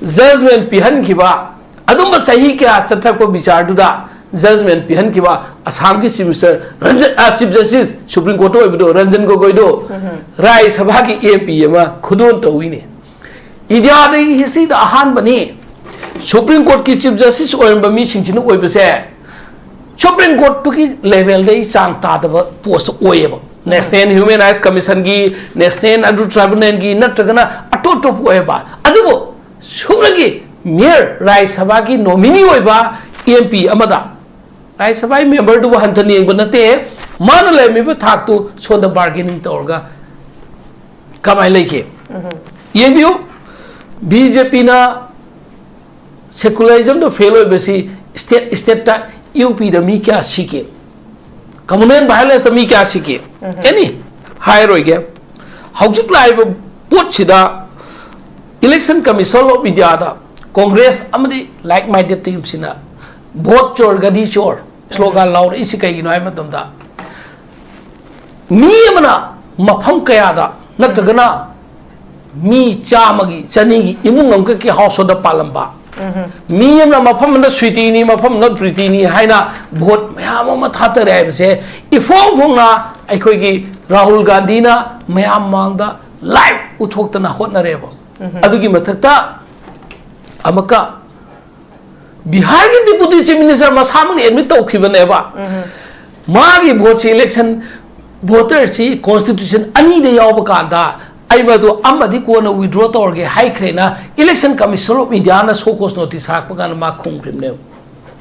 ꯖꯖꯃꯦꯟ ꯄꯤꯍꯟꯈꯤꯕ, ꯑꯗꯨꯝꯕ ꯆꯍꯤ ꯀꯌꯥ ꯆꯠꯊꯔꯛꯄ ꯕꯤꯆꯥꯔꯗꯨꯗ ꯖꯖꯃꯦꯟ ꯄꯤꯍꯟꯈꯤꯕ ꯑꯁꯥꯝꯒꯤ ꯆꯤꯐ ꯃꯤꯅꯤꯁꯇꯔ ꯔꯟꯖꯟ, ꯑ, ꯆꯤꯐ ꯖꯁꯇꯤꯁ, ꯁꯨꯄ꯭ꯔꯤꯝ ꯀꯣꯔꯠꯇ ꯑꯣꯏꯕꯗꯣ, ꯔꯟꯖꯟ ꯒꯣꯒꯣꯏꯗꯣ ꯔꯥꯖ꯭ꯌ ꯁꯚꯥꯒꯤ ꯑꯦꯝ ꯄꯤ ꯑꯃ ꯈꯨꯗꯣꯜ ꯇꯧꯋꯤꯅꯦ꯫ ꯏꯟꯗꯤꯌꯥꯗꯒꯤ ꯍꯤꯁꯇ꯭ꯔꯤꯗ ꯑꯍꯥꯟꯕꯅꯤ꯫ ꯁꯨꯄ꯭ꯔꯤꯝ ꯀꯣꯔꯠꯀꯤ ꯆꯤꯐ ꯖꯁꯇꯤꯁ ꯑꯣꯏꯔꯝꯕ ꯃꯤꯁꯤꯡꯁꯤꯅ ꯑꯣꯏꯕꯁꯦ ꯁꯨꯄ꯭ꯔꯤꯝ ꯀꯣꯔꯠꯇꯨꯒꯤ ꯂꯦꯚꯦꯜꯗ ꯑꯩ ꯆꯥꯡ ꯇꯥꯗꯕ ꯄꯣꯁ ꯑꯣꯏꯌꯦꯕ꯫ ꯅꯦꯁꯅꯦꯜ ꯍ꯭ꯌꯨꯃꯦꯟ ꯔꯥꯏꯠꯁ ꯀꯃꯤꯁꯟꯒꯤ, ꯅꯦꯁꯅꯦꯜ ꯑꯗꯨ ꯇ꯭ꯔꯥꯏꯕꯨꯅꯦꯜꯒꯤ ꯅꯠꯇ꯭ꯔꯒꯅ ꯑꯇꯣꯞ ꯑꯇꯣꯞꯄ ꯑꯣꯏꯕ꯫ ꯑꯗꯨꯕꯨ ꯁꯨꯞꯅꯒꯤ ꯃꯦꯌꯔ ꯔꯥꯖ꯭ꯌ ꯁꯚꯥꯒꯤ ꯅꯣꯃꯤꯅꯤ ꯑꯣꯏꯕ ꯑꯦꯝ ꯄꯤ ꯑꯃꯗ, ꯔꯥꯖ꯭ꯌ ꯁꯚꯥꯒꯤ ꯃꯦꯝꯕꯔꯗꯨꯕꯨ ꯍꯟꯊꯅ ꯌꯦꯡꯕ ꯅꯠꯇꯦ, ꯃꯥꯅ ꯂꯩꯔꯝꯃꯤꯕ ꯊꯥꯛꯇꯨ ꯁꯣꯝꯗ ꯕꯥꯔꯒꯦꯅꯤꯡ ꯇꯧꯔꯒ ꯀꯃꯥꯏꯅ ꯂꯩꯒꯦ? ꯌꯦꯡꯕꯤꯌꯨ, ꯕꯤ ꯖꯦ ꯄꯤꯅ ꯁꯦꯀꯨꯂꯔꯤꯖꯝꯗ ꯐꯦꯜ ꯑꯣꯏꯕꯁꯤ ꯁ꯭ꯇꯦꯠ ꯁ꯭ꯇꯦꯠꯇ, ꯌꯨ ꯄꯤꯗ ꯃꯤ ꯀꯌꯥ ꯁꯤꯒꯦ? ꯀꯃꯨꯅꯦꯜ ꯚꯥꯏꯑꯣꯂꯦꯟꯁꯇ ꯃꯤ ꯀꯌꯥ ꯁꯤꯒꯦ? ꯑꯦꯅꯤ, ꯍꯥꯏꯔꯣꯏꯒꯦ꯫ ꯍꯧꯖꯤꯛ ꯂꯥꯛꯏꯕ ꯄꯣꯠꯁꯤꯗ Election Commission of Indiaꯗ ꯀꯣꯡꯒ꯭ꯔꯦꯁ ꯑꯃꯗꯤ ꯂꯥꯏꯛ ꯃꯥꯏꯟꯗꯦꯗ ꯇꯤꯝꯁꯤꯅ "ꯚꯣꯠ ꯆꯣꯔ, ꯒꯗꯤ ꯆꯣꯔ" ꯁ꯭ꯂꯣꯒꯥꯟ ꯂꯥꯎꯔꯛꯏꯁꯤ ꯀꯩꯒꯤꯅꯣ ꯍꯥꯏꯕ ꯃꯇꯝꯗ, ꯃꯤ ꯑꯃꯅ ꯃꯐꯝ ꯀꯌꯥꯗ ꯅꯠꯇ꯭ꯔꯒꯅ ꯃꯤ ꯆꯥꯝꯃꯒꯤ, ꯆꯅꯤꯒꯤ ꯏꯃꯨꯡ ꯑꯃꯈꯛꯀꯤ ꯍꯥꯎꯁ ꯍꯣꯜꯗ ꯄꯥꯜꯂꯝꯕ, ꯃꯤ ꯑꯃꯅ ꯃꯐꯝ ꯑꯃꯗ ꯁ꯭ꯋꯤꯇꯤꯅꯤ, ꯃꯐꯝ ꯑꯃꯗ ꯄ꯭ꯔꯤꯇꯤꯅꯤ ꯍꯥꯏꯅ ꯚꯣꯠ ꯃꯌꯥꯝ ꯑꯃ ꯊꯥꯗꯔꯦ ꯍꯥꯏꯕꯁꯦ ꯏꯐꯣꯡ ꯐꯣꯡꯅ ꯑꯩꯈꯣꯏꯒꯤ ꯔꯥꯍꯨꯜ ꯒꯥꯟꯙꯤꯅ ꯃꯌꯥꯝ ꯃꯥꯡꯗ ꯂꯥꯏꯚ ꯎꯠꯊꯣꯛꯇꯅ ꯍꯣꯠꯅꯔꯦꯕ꯫ ꯑꯗꯨꯒꯤ ꯃꯊꯛꯇ ꯑꯃꯨꯛꯀ ꯕꯤꯍꯥꯔꯒꯤ ꯗꯤꯄꯨꯇꯤ ꯆꯤꯐ ꯃꯤꯅꯤꯁꯇꯔ ꯃꯁꯥꯃꯛꯅ ꯑꯦꯗꯃꯤꯠ ꯇꯧꯈꯤꯕꯅꯦꯕ꯫ ꯃꯥꯒꯤ ꯚꯣꯠꯁꯤ, ꯏꯂꯦꯛꯁꯟ ꯚꯣꯇꯔꯁꯤ ꯀꯣꯟꯁꯇꯤꯇ꯭ꯌꯨꯁꯟ ꯑꯅꯤꯗ ꯌꯥꯎꯕ ꯀꯥꯟꯗ ꯑꯩ ꯃꯗꯨ ꯑꯃꯗꯤ ꯀꯣꯟꯅ ꯋꯤꯗ꯭ꯔꯣ ꯇꯧꯔꯒꯦ ꯍꯥꯏꯈ꯭ꯔꯦꯅ Election Commission of Indiaꯅ ꯁꯣ ꯀꯣꯁ ꯅꯣꯇꯤꯁ ꯊꯥꯔꯛꯄ ꯀꯥꯟꯗ ꯃꯥ ꯈꯨꯝꯈ꯭ꯔꯤꯕꯅꯦꯕ꯫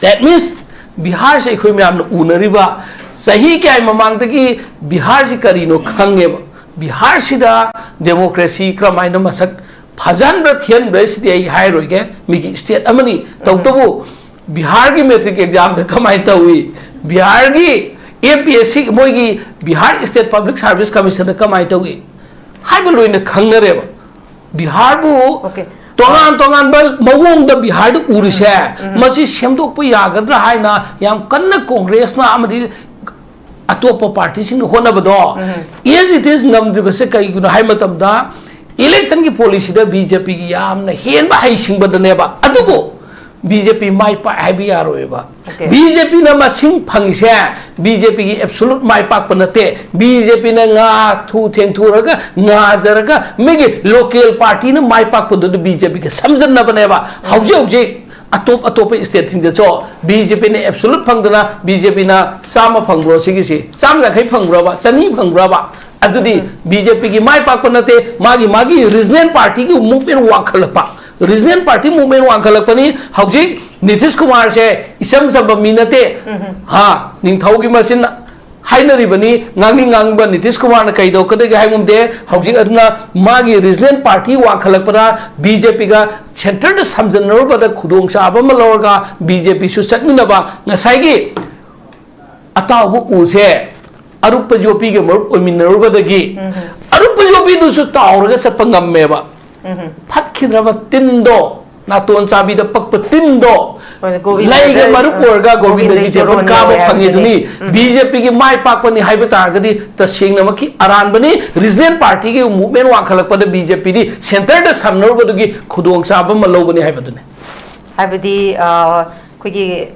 That means ꯕꯤꯍꯥꯔꯁꯦ ꯑꯩꯈꯣꯏ ꯃꯌꯥꯝꯅ ꯎꯅꯔꯤꯕ, ꯆꯍꯤ ꯀꯌꯥꯒꯤ ꯃꯃꯥꯡꯗꯒꯤ ꯕꯤꯍꯥꯔꯁꯤ ꯀꯔꯤꯅꯣ ꯈꯪꯉꯦꯕ꯫ ꯕꯤꯍꯥꯔꯁꯤꯗ ꯗꯦꯃꯣꯀ꯭ꯔꯦꯁꯤ ꯀꯔꯝꯍꯥꯏꯅ ꯃꯁꯛ ꯐꯖꯍꯟꯕ꯭ꯔꯥ ꯊꯤꯍꯟꯕ꯭ꯔꯥ ꯁꯤꯗꯤ ꯑꯩ ꯍꯥꯏꯔꯣꯏꯒꯦ, ꯃꯤꯒꯤ ꯁ꯭ꯇꯦꯠ ꯑꯃꯅꯤ꯫ ꯇꯧꯕꯇꯕꯨ ꯕꯤꯍꯥꯔꯒꯤ ꯃꯦꯇ꯭ꯔꯤꯛ ꯑꯦꯛꯖꯥꯝꯗ ꯀꯃꯥꯏꯅ ꯇꯧꯏ, ꯕꯤꯍꯥꯔꯒꯤ ꯑꯦꯝ ꯄꯤ ꯑꯦꯁ ꯁꯤ, ꯃꯣꯏꯒꯤ ꯕꯤꯍꯥꯔ ꯁ꯭ꯇꯦꯠ ꯄꯕ꯭ꯂꯤꯛ ꯁꯥꯔꯚꯤꯁ ꯀꯃꯤꯁꯟꯗ ꯀꯃꯥꯏꯅ ꯇꯧꯏ ꯍꯥꯏꯕ ꯂꯣꯏꯅ ꯈꯪꯅꯔꯦꯕ꯫ ꯕꯤꯍꯥꯔꯕꯨ Okay. ꯇꯣꯉꯥꯟ ꯇꯣꯉꯥꯟꯕ ꯃꯑꯣꯡꯗ ꯕꯤꯍꯥꯔꯗ ꯎꯔꯤꯁꯦ, ꯃꯁꯤ ꯁꯦꯝꯗꯣꯛꯄ ꯌꯥꯒꯗ꯭ꯔꯥ ꯍꯥꯏꯅ ꯌꯥꯝ ꯀꯟꯅ ꯀꯣꯡꯒ꯭ꯔꯦꯁꯅ ꯑꯃꯗꯤ ꯑꯇꯣꯞꯄ ꯄꯥꯔꯇꯤꯁꯤꯡꯅ ꯍꯣꯠꯅꯕꯗꯣ, as it is ꯉꯝꯗ꯭ꯔꯤꯕꯁꯦ ꯀꯩꯒꯤꯅꯣ ꯍꯥꯏ ꯃꯇꯝꯗ, ꯏꯂꯦꯛꯁꯟꯒꯤ ꯄꯣꯂꯤꯁꯤꯗ ꯕꯤ ꯖꯦ ꯄꯤꯒꯤ ꯌꯥꯝꯅ ꯍꯦꯟꯕ ꯍꯩꯁꯤꯡꯕꯗꯅꯦꯕ꯫ ꯑꯗꯨꯕꯨ ꯕꯤ ꯖꯦ ꯄꯤ ꯃꯥꯏ ꯄꯥꯛꯑꯦ ꯍꯥꯏꯕ ꯌꯥꯔꯣꯏꯕ꯫ Okay. ꯕꯤ ꯖꯦ ꯄꯤꯅ ꯃꯁꯤꯡ ꯐꯪꯉꯤꯁꯦ ꯕꯤ ꯖꯦ ꯄꯤꯒꯤ ꯑꯦꯕꯁꯣꯂꯨꯠ ꯃꯥꯏ ꯄꯥꯛꯄ ꯅꯠꯇꯦ꯫ ꯕꯤ ꯖꯦ ꯄꯤꯅ ꯉꯥ ꯊꯨ ꯊꯦꯡꯊꯨꯔꯒ, ꯉꯥꯖꯔꯒ, ꯃꯤꯒꯤ ꯂꯣꯀꯦꯜ ꯄꯥꯔꯇꯤꯅ ꯃꯥꯏ ꯄꯥꯛꯄꯗꯨꯗ ꯕꯤ ꯖꯦ ꯄꯤꯒ ꯁꯝꯖꯟꯅꯕꯅꯦꯕ꯫ ꯍꯧꯖꯤꯛ ꯍꯧꯖꯤꯛ ꯑꯇꯣꯞ ꯑꯇꯣꯞꯄ ꯁ꯭ꯇꯦꯠꯁꯤꯡꯗꯁꯨ ꯕꯤ ꯖꯦ ꯄꯤꯅ ꯑꯦꯕꯁꯣꯂꯨꯠ ꯐꯪꯗꯅ ꯕꯤ ꯖꯦ ꯄꯤꯅ ꯆꯥꯝꯃ ꯐꯪꯕ꯭ꯔꯣ? ꯁꯤꯒꯤꯁꯤ ꯆꯥꯝꯃ ꯌꯥꯡꯈꯩ ꯐꯪꯕ꯭ꯔꯕ, ꯆꯅꯤ ꯐꯪꯕ꯭ꯔꯕ? ꯑꯗꯨꯗꯤ ꯕꯤ ꯖꯦ ꯄꯤꯒꯤ ꯃꯥꯏ ꯄꯥꯛꯄ ꯅꯠꯇꯦ, ꯃꯥꯒꯤ ꯃꯥꯒꯤ ꯔꯤꯖꯅꯦꯜ ꯄꯥꯔꯇꯤꯒꯤ ꯃꯨꯚꯃꯦꯟ ꯋꯥꯡꯈꯠꯂꯛꯄ꯫ ꯔꯤꯖꯅꯦꯜ ꯄꯥꯔꯇꯤ ꯃꯨꯚꯃꯦꯟ ꯋꯥꯡꯈꯠꯂꯛꯄꯅꯤ꯫ ꯍꯧꯖꯤꯛ ꯅꯤꯇꯤꯁ ꯀꯨꯃꯥꯔꯁꯦ ꯏꯆꯝ ꯆꯝꯕ ꯃꯤ ꯅꯠꯇꯦ꯫ ꯍꯥ, ꯅꯤꯡꯊꯧꯒꯤ ꯃꯆꯤꯟ ꯍꯥꯏꯅꯔꯤꯕꯅꯤ꯫ ꯉꯥꯡꯅꯤꯡ ꯉꯥꯡꯕ ꯅꯤꯇꯤꯁ ꯀꯨꯃꯥꯔꯅ ꯀꯩ ꯇꯧꯔꯛꯀꯗꯒꯦ ꯍꯥꯏꯕ ꯉꯝꯗꯦ꯫ ꯍꯧꯖꯤꯛ ꯑꯗꯨꯅ ꯃꯥꯒꯤ ꯔꯤꯖꯅꯦꯜ ꯄꯥꯔꯇꯤ ꯋꯥꯡꯈꯠꯂꯛꯄꯗ ꯕꯤ ꯖꯦ ꯄꯤꯒ ꯁꯦꯟꯇꯔꯗ ꯁꯝꯖꯟꯅꯔꯨꯕꯗ ꯈꯨꯗꯣꯡꯆꯥꯕ ꯑꯃ ꯂꯧꯔꯒ ꯕꯤ ꯖꯦ ꯄꯤꯁꯨ ꯆꯠꯃꯤꯟꯅꯕ꯫ ꯉꯁꯥꯏꯒꯤ ꯑꯇꯥꯎꯕ ꯎꯁꯦ ꯑꯔꯨꯞꯄ ꯌꯣꯄꯤꯒ ꯃꯔꯨꯞ ꯑꯣꯏꯃꯤꯟꯅꯔꯨꯕꯗꯒꯤ ꯑꯔꯨꯞꯄ ꯌꯣꯄꯤꯗꯨꯁꯨ ꯇꯥꯎꯔꯒ ꯆꯠꯄ ꯉꯝꯃꯦꯕ꯫ ꯐꯠꯈꯤꯗ꯭ꯔꯕ ꯇꯤꯟꯗꯣ, ꯅꯥꯇꯣꯟ ꯆꯥꯕꯤꯗ ꯄꯛꯄ ꯇꯤꯟꯗꯣ, ꯍꯣꯏ, ꯒꯣꯕꯤꯟꯗꯒꯤ ꯂꯩꯒ ꯃꯔꯨꯞ ꯑ, ꯑꯣꯏꯔꯒ ꯒꯣꯕꯤꯟꯗꯒꯤ ꯒꯣꯕꯤꯟꯗꯒꯤ ꯆꯣꯔꯣꯟ ꯆꯣꯔꯣꯟ ꯀꯥꯕ ꯌꯧꯋꯦ ꯐꯪꯉꯤꯗꯨꯅꯤ꯫ ꯍꯥꯏꯕꯗꯨꯅꯤ꯫ ꯕꯤ ꯖꯦ ꯄꯤꯒꯤ ꯃꯥꯏ ꯄꯥꯛꯄꯅꯤ ꯍꯥꯏꯕ ꯇꯥꯔꯒꯗꯤ ꯇꯁꯦꯡꯅꯃꯛꯀꯤ ꯑꯔꯥꯟꯕꯅꯤ꯫ ꯔꯤꯖꯅꯦꯜ ꯄꯥꯔꯇꯤꯒꯤ ꯃꯨꯚꯃꯦꯟ ꯋꯥꯡꯈꯠꯂꯛꯄꯗ ꯕꯤ ꯖꯦ ꯄꯤꯗꯤ ꯁꯦꯟꯇꯔꯗ ꯁꯝꯅꯔꯨꯕꯗꯨꯒꯤ ꯈꯨꯗꯣꯡꯆꯥꯕ ꯑꯃ ꯂꯧꯕꯅꯤ ꯍꯥꯏꯕꯗꯨꯅꯤ꯫ ꯍꯥꯏꯕꯗꯤ, ꯑ, ꯑꯩꯈꯣꯏꯒꯤ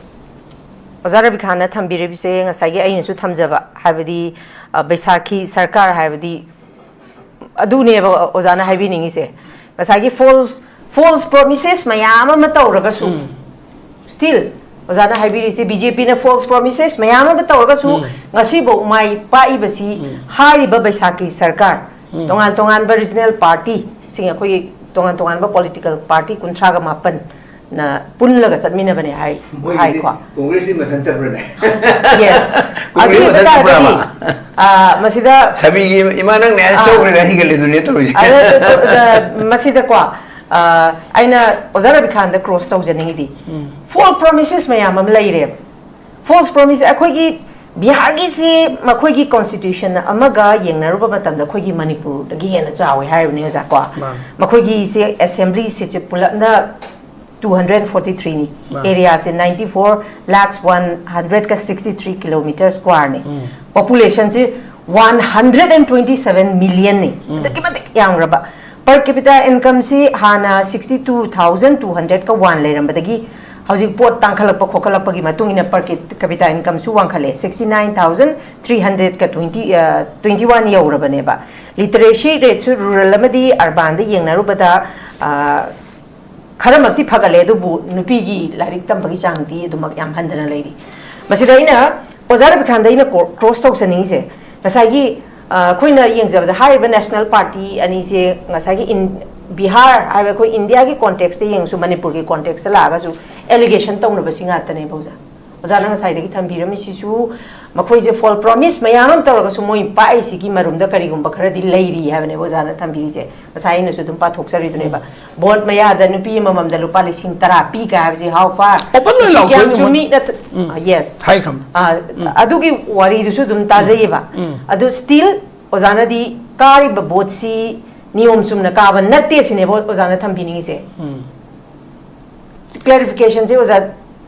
ꯑꯣꯖꯥ ꯔꯕꯤꯈꯥꯟꯅ ꯊꯝꯕꯤꯔꯤꯕꯁꯦ ꯉꯁꯥꯏꯒꯤ ꯑꯩꯅꯁꯨ ꯊꯝꯖꯕ, ꯍꯥꯏꯕꯗꯤ, ꯑ, ꯕꯩꯁꯥꯈꯤ ꯁꯔꯀꯥꯔ ꯍꯥꯏꯕꯗꯤ ꯑꯗꯨꯅꯦꯕ ꯑꯣꯖꯥꯅ ꯍꯥꯏꯕꯤꯅꯤꯡꯉꯤꯁꯦ꯫ ꯉꯁꯥꯏꯒꯤ ꯐꯣꯜꯁ, ꯐꯣꯜꯁ ꯄ꯭ꯔꯣꯃꯤꯁꯦꯁ ꯃꯌꯥꯝ ꯑꯃ ꯇꯧꯔꯒꯁꯨ, ꯁ꯭ꯇꯤꯜ ꯑꯣꯖꯥꯅ ꯍꯥꯏꯕꯤꯔꯤꯁꯦ, ꯕꯤ ꯖꯦ ꯄꯤꯅ ꯐꯣꯜꯁ ꯄ꯭ꯔꯣꯃꯤꯁꯦꯁ ꯃꯌꯥꯝ ꯑꯃ ꯇꯧꯔꯒꯁꯨ, ꯉꯁꯤꯐꯥꯎ ꯃꯥꯏ ꯄꯥꯛꯏꯕꯁꯤ ꯍꯥꯏꯔꯤꯕ ꯕꯩꯁꯥꯈꯤ ꯁꯔꯀꯥꯔ, ꯇꯣꯉꯥꯟ ꯇꯣꯉꯥꯟꯕ ꯔꯤꯖꯅꯦꯜ ꯄꯥꯔꯇꯤꯁꯤꯡ, ꯑꯩꯈꯣꯏꯒꯤ ꯇꯣꯉꯥꯟ ꯇꯣꯉꯥꯟꯕ ꯄꯣꯂꯤꯇꯤꯀꯦꯜ ꯄꯥꯔꯇꯤ ꯀꯨꯟꯊ꯭ꯔꯥꯒ ꯃꯥꯄꯟ ꯅ ꯄꯨꯜꯂꯒ ꯆꯠꯃꯤꯟꯅꯕꯅꯦ ꯍꯥꯏ, ꯃꯣꯏꯒꯤꯗꯤ ꯍꯥꯏꯀꯣ꯫ ꯀꯣꯡꯒ꯭ꯔꯦꯁꯁꯤ ꯃꯊꯟ ꯆꯠꯄ꯭ꯔꯅꯦ? Yes꯫ ꯀꯣꯡꯒ꯭ꯔꯦꯁ ꯑꯗꯨ ꯑꯣꯏꯕ ꯃꯊꯟ ꯇꯥꯔꯒꯗꯤ, ꯆꯠꯄ꯭ꯔꯕ? ꯑ, ꯃꯁꯤꯗ ꯁꯕꯤꯒꯤ ꯏꯃꯥ ꯅꯪꯅꯦ ꯑꯥ꯫ ꯆꯧꯈ꯭ꯔꯦꯗ ꯍꯤꯡꯒꯠꯂꯦꯗꯨꯅꯦ ꯇꯧꯔꯤꯁꯦ꯫ ꯑꯗ, ꯑ, ꯃꯁꯤꯗꯀꯣ, ꯑ, ꯑꯩꯅ ꯑꯣꯖꯥ ꯔꯕꯤꯈꯥꯟꯗ ꯀ꯭ꯔꯣꯁ ꯇꯧꯖꯅꯤꯡꯉꯤꯗꯤ, ꯐꯣꯜ ꯄ꯭ꯔꯣꯃꯤꯁꯦꯁ ꯃꯌꯥꯝ ꯑꯃ ꯂꯩꯔꯦꯕ꯫ ꯐꯣꯜꯁ ꯄ꯭ꯔꯣꯃꯤꯁ ꯑꯩꯈꯣꯏꯒꯤ ꯕꯤꯍꯥꯔꯒꯤꯁꯤ ꯃꯈꯣꯏꯒꯤ ꯀꯣꯟꯁꯇꯤꯇ꯭ꯌꯨꯁꯟ ꯑꯃꯒ ꯌꯦꯡꯅꯔꯨꯕ ꯃꯇꯝꯗ ꯑꯩꯈꯣꯏꯒꯤ ꯃꯅꯤꯄꯨꯔꯗꯒꯤ ꯍꯦꯟꯅ ꯆꯥꯎꯋꯦ ꯍꯥꯏꯔꯤꯕꯅꯤ ꯑꯣꯖꯥ ꯀꯣ꯫ ꯃꯥꯅꯤ꯫ ꯃꯈꯣꯏꯒꯤꯁꯦ ꯑꯦꯁꯦꯝꯕ꯭ꯂꯤ ꯁꯤꯠꯁꯦ ꯄꯨꯂꯞꯅ two hundred forty three ꯅꯤ꯫ ꯃꯥꯅꯤ꯫ ꯑꯦꯔꯤꯌꯥꯁꯦ ninety four lakhs one hundred ꯀ sixty three kilometre square ꯅꯤ꯫ ꯎꯝ꯫ ꯄꯣꯄꯨꯂꯦꯁꯟꯁꯦ one hundred and twenty seven million ꯅꯤ꯫ ꯎꯝ꯫ ꯑꯗꯨꯛꯀꯤ ꯃꯇꯤꯛ ꯌꯥꯝꯈ꯭ꯔꯕ꯫ Per capita income ꯁꯤ ꯍꯥꯟꯅ sixty two thousand two hundred ꯀ one ꯂꯩꯔꯝꯕꯗꯒꯤ ꯍꯧꯖꯤꯛ ꯄꯣꯠ ꯇꯥꯡꯈꯠꯂꯛꯄ ꯈꯣꯠꯀꯠꯂꯛꯄꯒꯤ ꯃꯇꯨꯡ ꯏꯟꯅ per capita income ꯁꯨ ꯋꯥꯡꯈꯠꯂꯦ, sixty nine thousand three hundred ꯀ twenty, ꯑ, twenty one ꯌꯧꯔꯕꯅꯦꯕ꯫ Literacy rate ꯁꯨ ꯔꯨꯔꯦꯜ ꯑꯃꯗꯤ ꯑꯔꯕꯥꯟꯗ ꯌꯦꯡꯅꯔꯨꯕꯗ, ꯑ, ꯈꯔꯃꯛꯇꯤ ꯐꯒꯠꯂꯦ, ꯑꯗꯨꯕꯨ ꯅꯨꯄꯤꯒꯤ ꯂꯥꯏꯔꯤꯛ ꯇꯝꯕꯒꯤ ꯆꯥꯡꯗꯤ ꯑꯗꯨꯃꯛ ꯌꯥꯝ ꯍꯟꯊꯅ ꯂꯩꯔꯤ꯫ ꯃꯁꯤꯗ ꯑꯩꯅ ꯑꯣꯖꯥ ꯔꯕꯤꯀꯥꯟꯗ ꯑꯩꯅ ꯀ꯭ꯔꯣ-, ꯀ꯭ꯔꯣꯁ ꯇꯧꯖꯅꯤꯡꯉꯤꯁꯦ, ꯉꯁꯥꯏꯒꯤ, ꯑ, ꯑꯩꯈꯣꯏꯅ ꯌꯦꯡꯖꯕꯗ ꯍꯥꯏꯔꯤꯕ ꯅꯦꯁꯅꯦꯜ ꯄꯥꯔꯇꯤ ꯑꯅꯤꯁꯦ ꯉꯁꯥꯏꯒꯤ ꯏꯟ-, ꯕꯤꯍꯥꯔ ꯍꯥꯏꯕ ꯑꯩꯈꯣꯏ ꯏꯟꯗꯤꯌꯥꯒꯤ ꯀꯣꯟꯇꯦꯛꯁꯇ ꯌꯦꯡꯉꯁꯨ, ꯃꯅꯤꯄꯨꯔꯒꯤ ꯀꯣꯟꯇꯦꯛꯁꯇ ꯂꯥꯛꯑꯒꯁꯨ ꯑꯦꯂꯤꯒꯦꯁꯟ ꯇꯧꯅꯕꯁꯤ ꯉꯥꯛꯇꯅꯦꯕ ꯑꯣꯖꯥ꯫ ꯑꯣꯖꯥꯅ ꯉꯁꯥꯏꯗꯒꯤ ꯊꯝꯕꯤꯔꯝꯃꯤꯁꯤꯁꯨ ꯃꯈꯣꯏꯁꯦ ꯐꯣꯜ ꯄ꯭ꯔꯣꯃꯤꯁ ꯃꯌꯥꯝ ꯑꯃ ꯇꯧꯔꯒꯁꯨ ꯃꯣꯏ ꯄꯥꯛꯏꯁꯤꯒꯤ ꯃꯔꯨꯝꯗ ꯀꯔꯤꯒꯨꯝꯕ ꯈꯔꯗꯤ ꯂꯩꯔꯤ ꯍꯥꯏꯕꯅꯦꯕ ꯑꯣꯖꯥꯅ ꯊꯝꯕꯤꯔꯤꯁꯦ꯫ ꯉꯁꯥꯏ ꯑꯩꯅꯁꯨ ꯑꯗꯨꯝ ꯄꯥꯊꯣꯛꯆꯔꯤꯗꯨꯅꯦꯕ꯫ ꯎꯝ꯫ ꯚꯣꯠ ꯃꯌꯥꯗ ꯅꯨꯄꯤ ꯑꯃꯃꯝꯗ ꯂꯨꯄꯥ ꯂꯤꯁꯤꯡ ꯇꯔꯥ ꯄꯤꯒ ꯍꯥꯏꯕꯁꯤ how far? Open ꯂꯣꯏ ꯃꯁꯤ ꯀꯌꯥꯝ ꯂꯥꯎꯊꯣꯛꯏꯅꯤ ꯆꯨꯝꯃꯤ ꯃꯣꯏ꯫ ꯅꯠꯇ-, ꯎꯝ꯫ ꯑ, yes꯫ ꯍꯥꯏꯈ꯭ꯔꯕꯅꯤ꯫ ꯑ, ꯎꯝ꯫ ꯑꯗꯨꯒꯤ ꯋꯥꯔꯤꯗꯨꯁꯨ ꯑꯗꯨꯝ ꯇꯥꯖꯩꯌꯦꯕ꯫ ꯎꯝ꯫ ꯑꯗꯨ still ꯑꯣꯖꯥꯅꯗꯤ ꯀꯥꯔꯤꯕ ꯚꯣꯠꯁꯤ ꯅꯤꯌꯣꯝ ꯆꯨꯝꯅ ꯀꯥꯕ ꯅꯠꯇꯦ ꯁꯤꯅꯦꯕ ꯑꯣꯖꯥꯅ ꯊꯝꯕꯤꯅꯤꯡꯉꯤꯁꯦ꯫ ꯎꯝ꯫ ꯀ꯭ꯂꯦꯔꯤꯐꯤꯀꯦꯁꯟꯁꯦ ꯑꯣꯖꯥ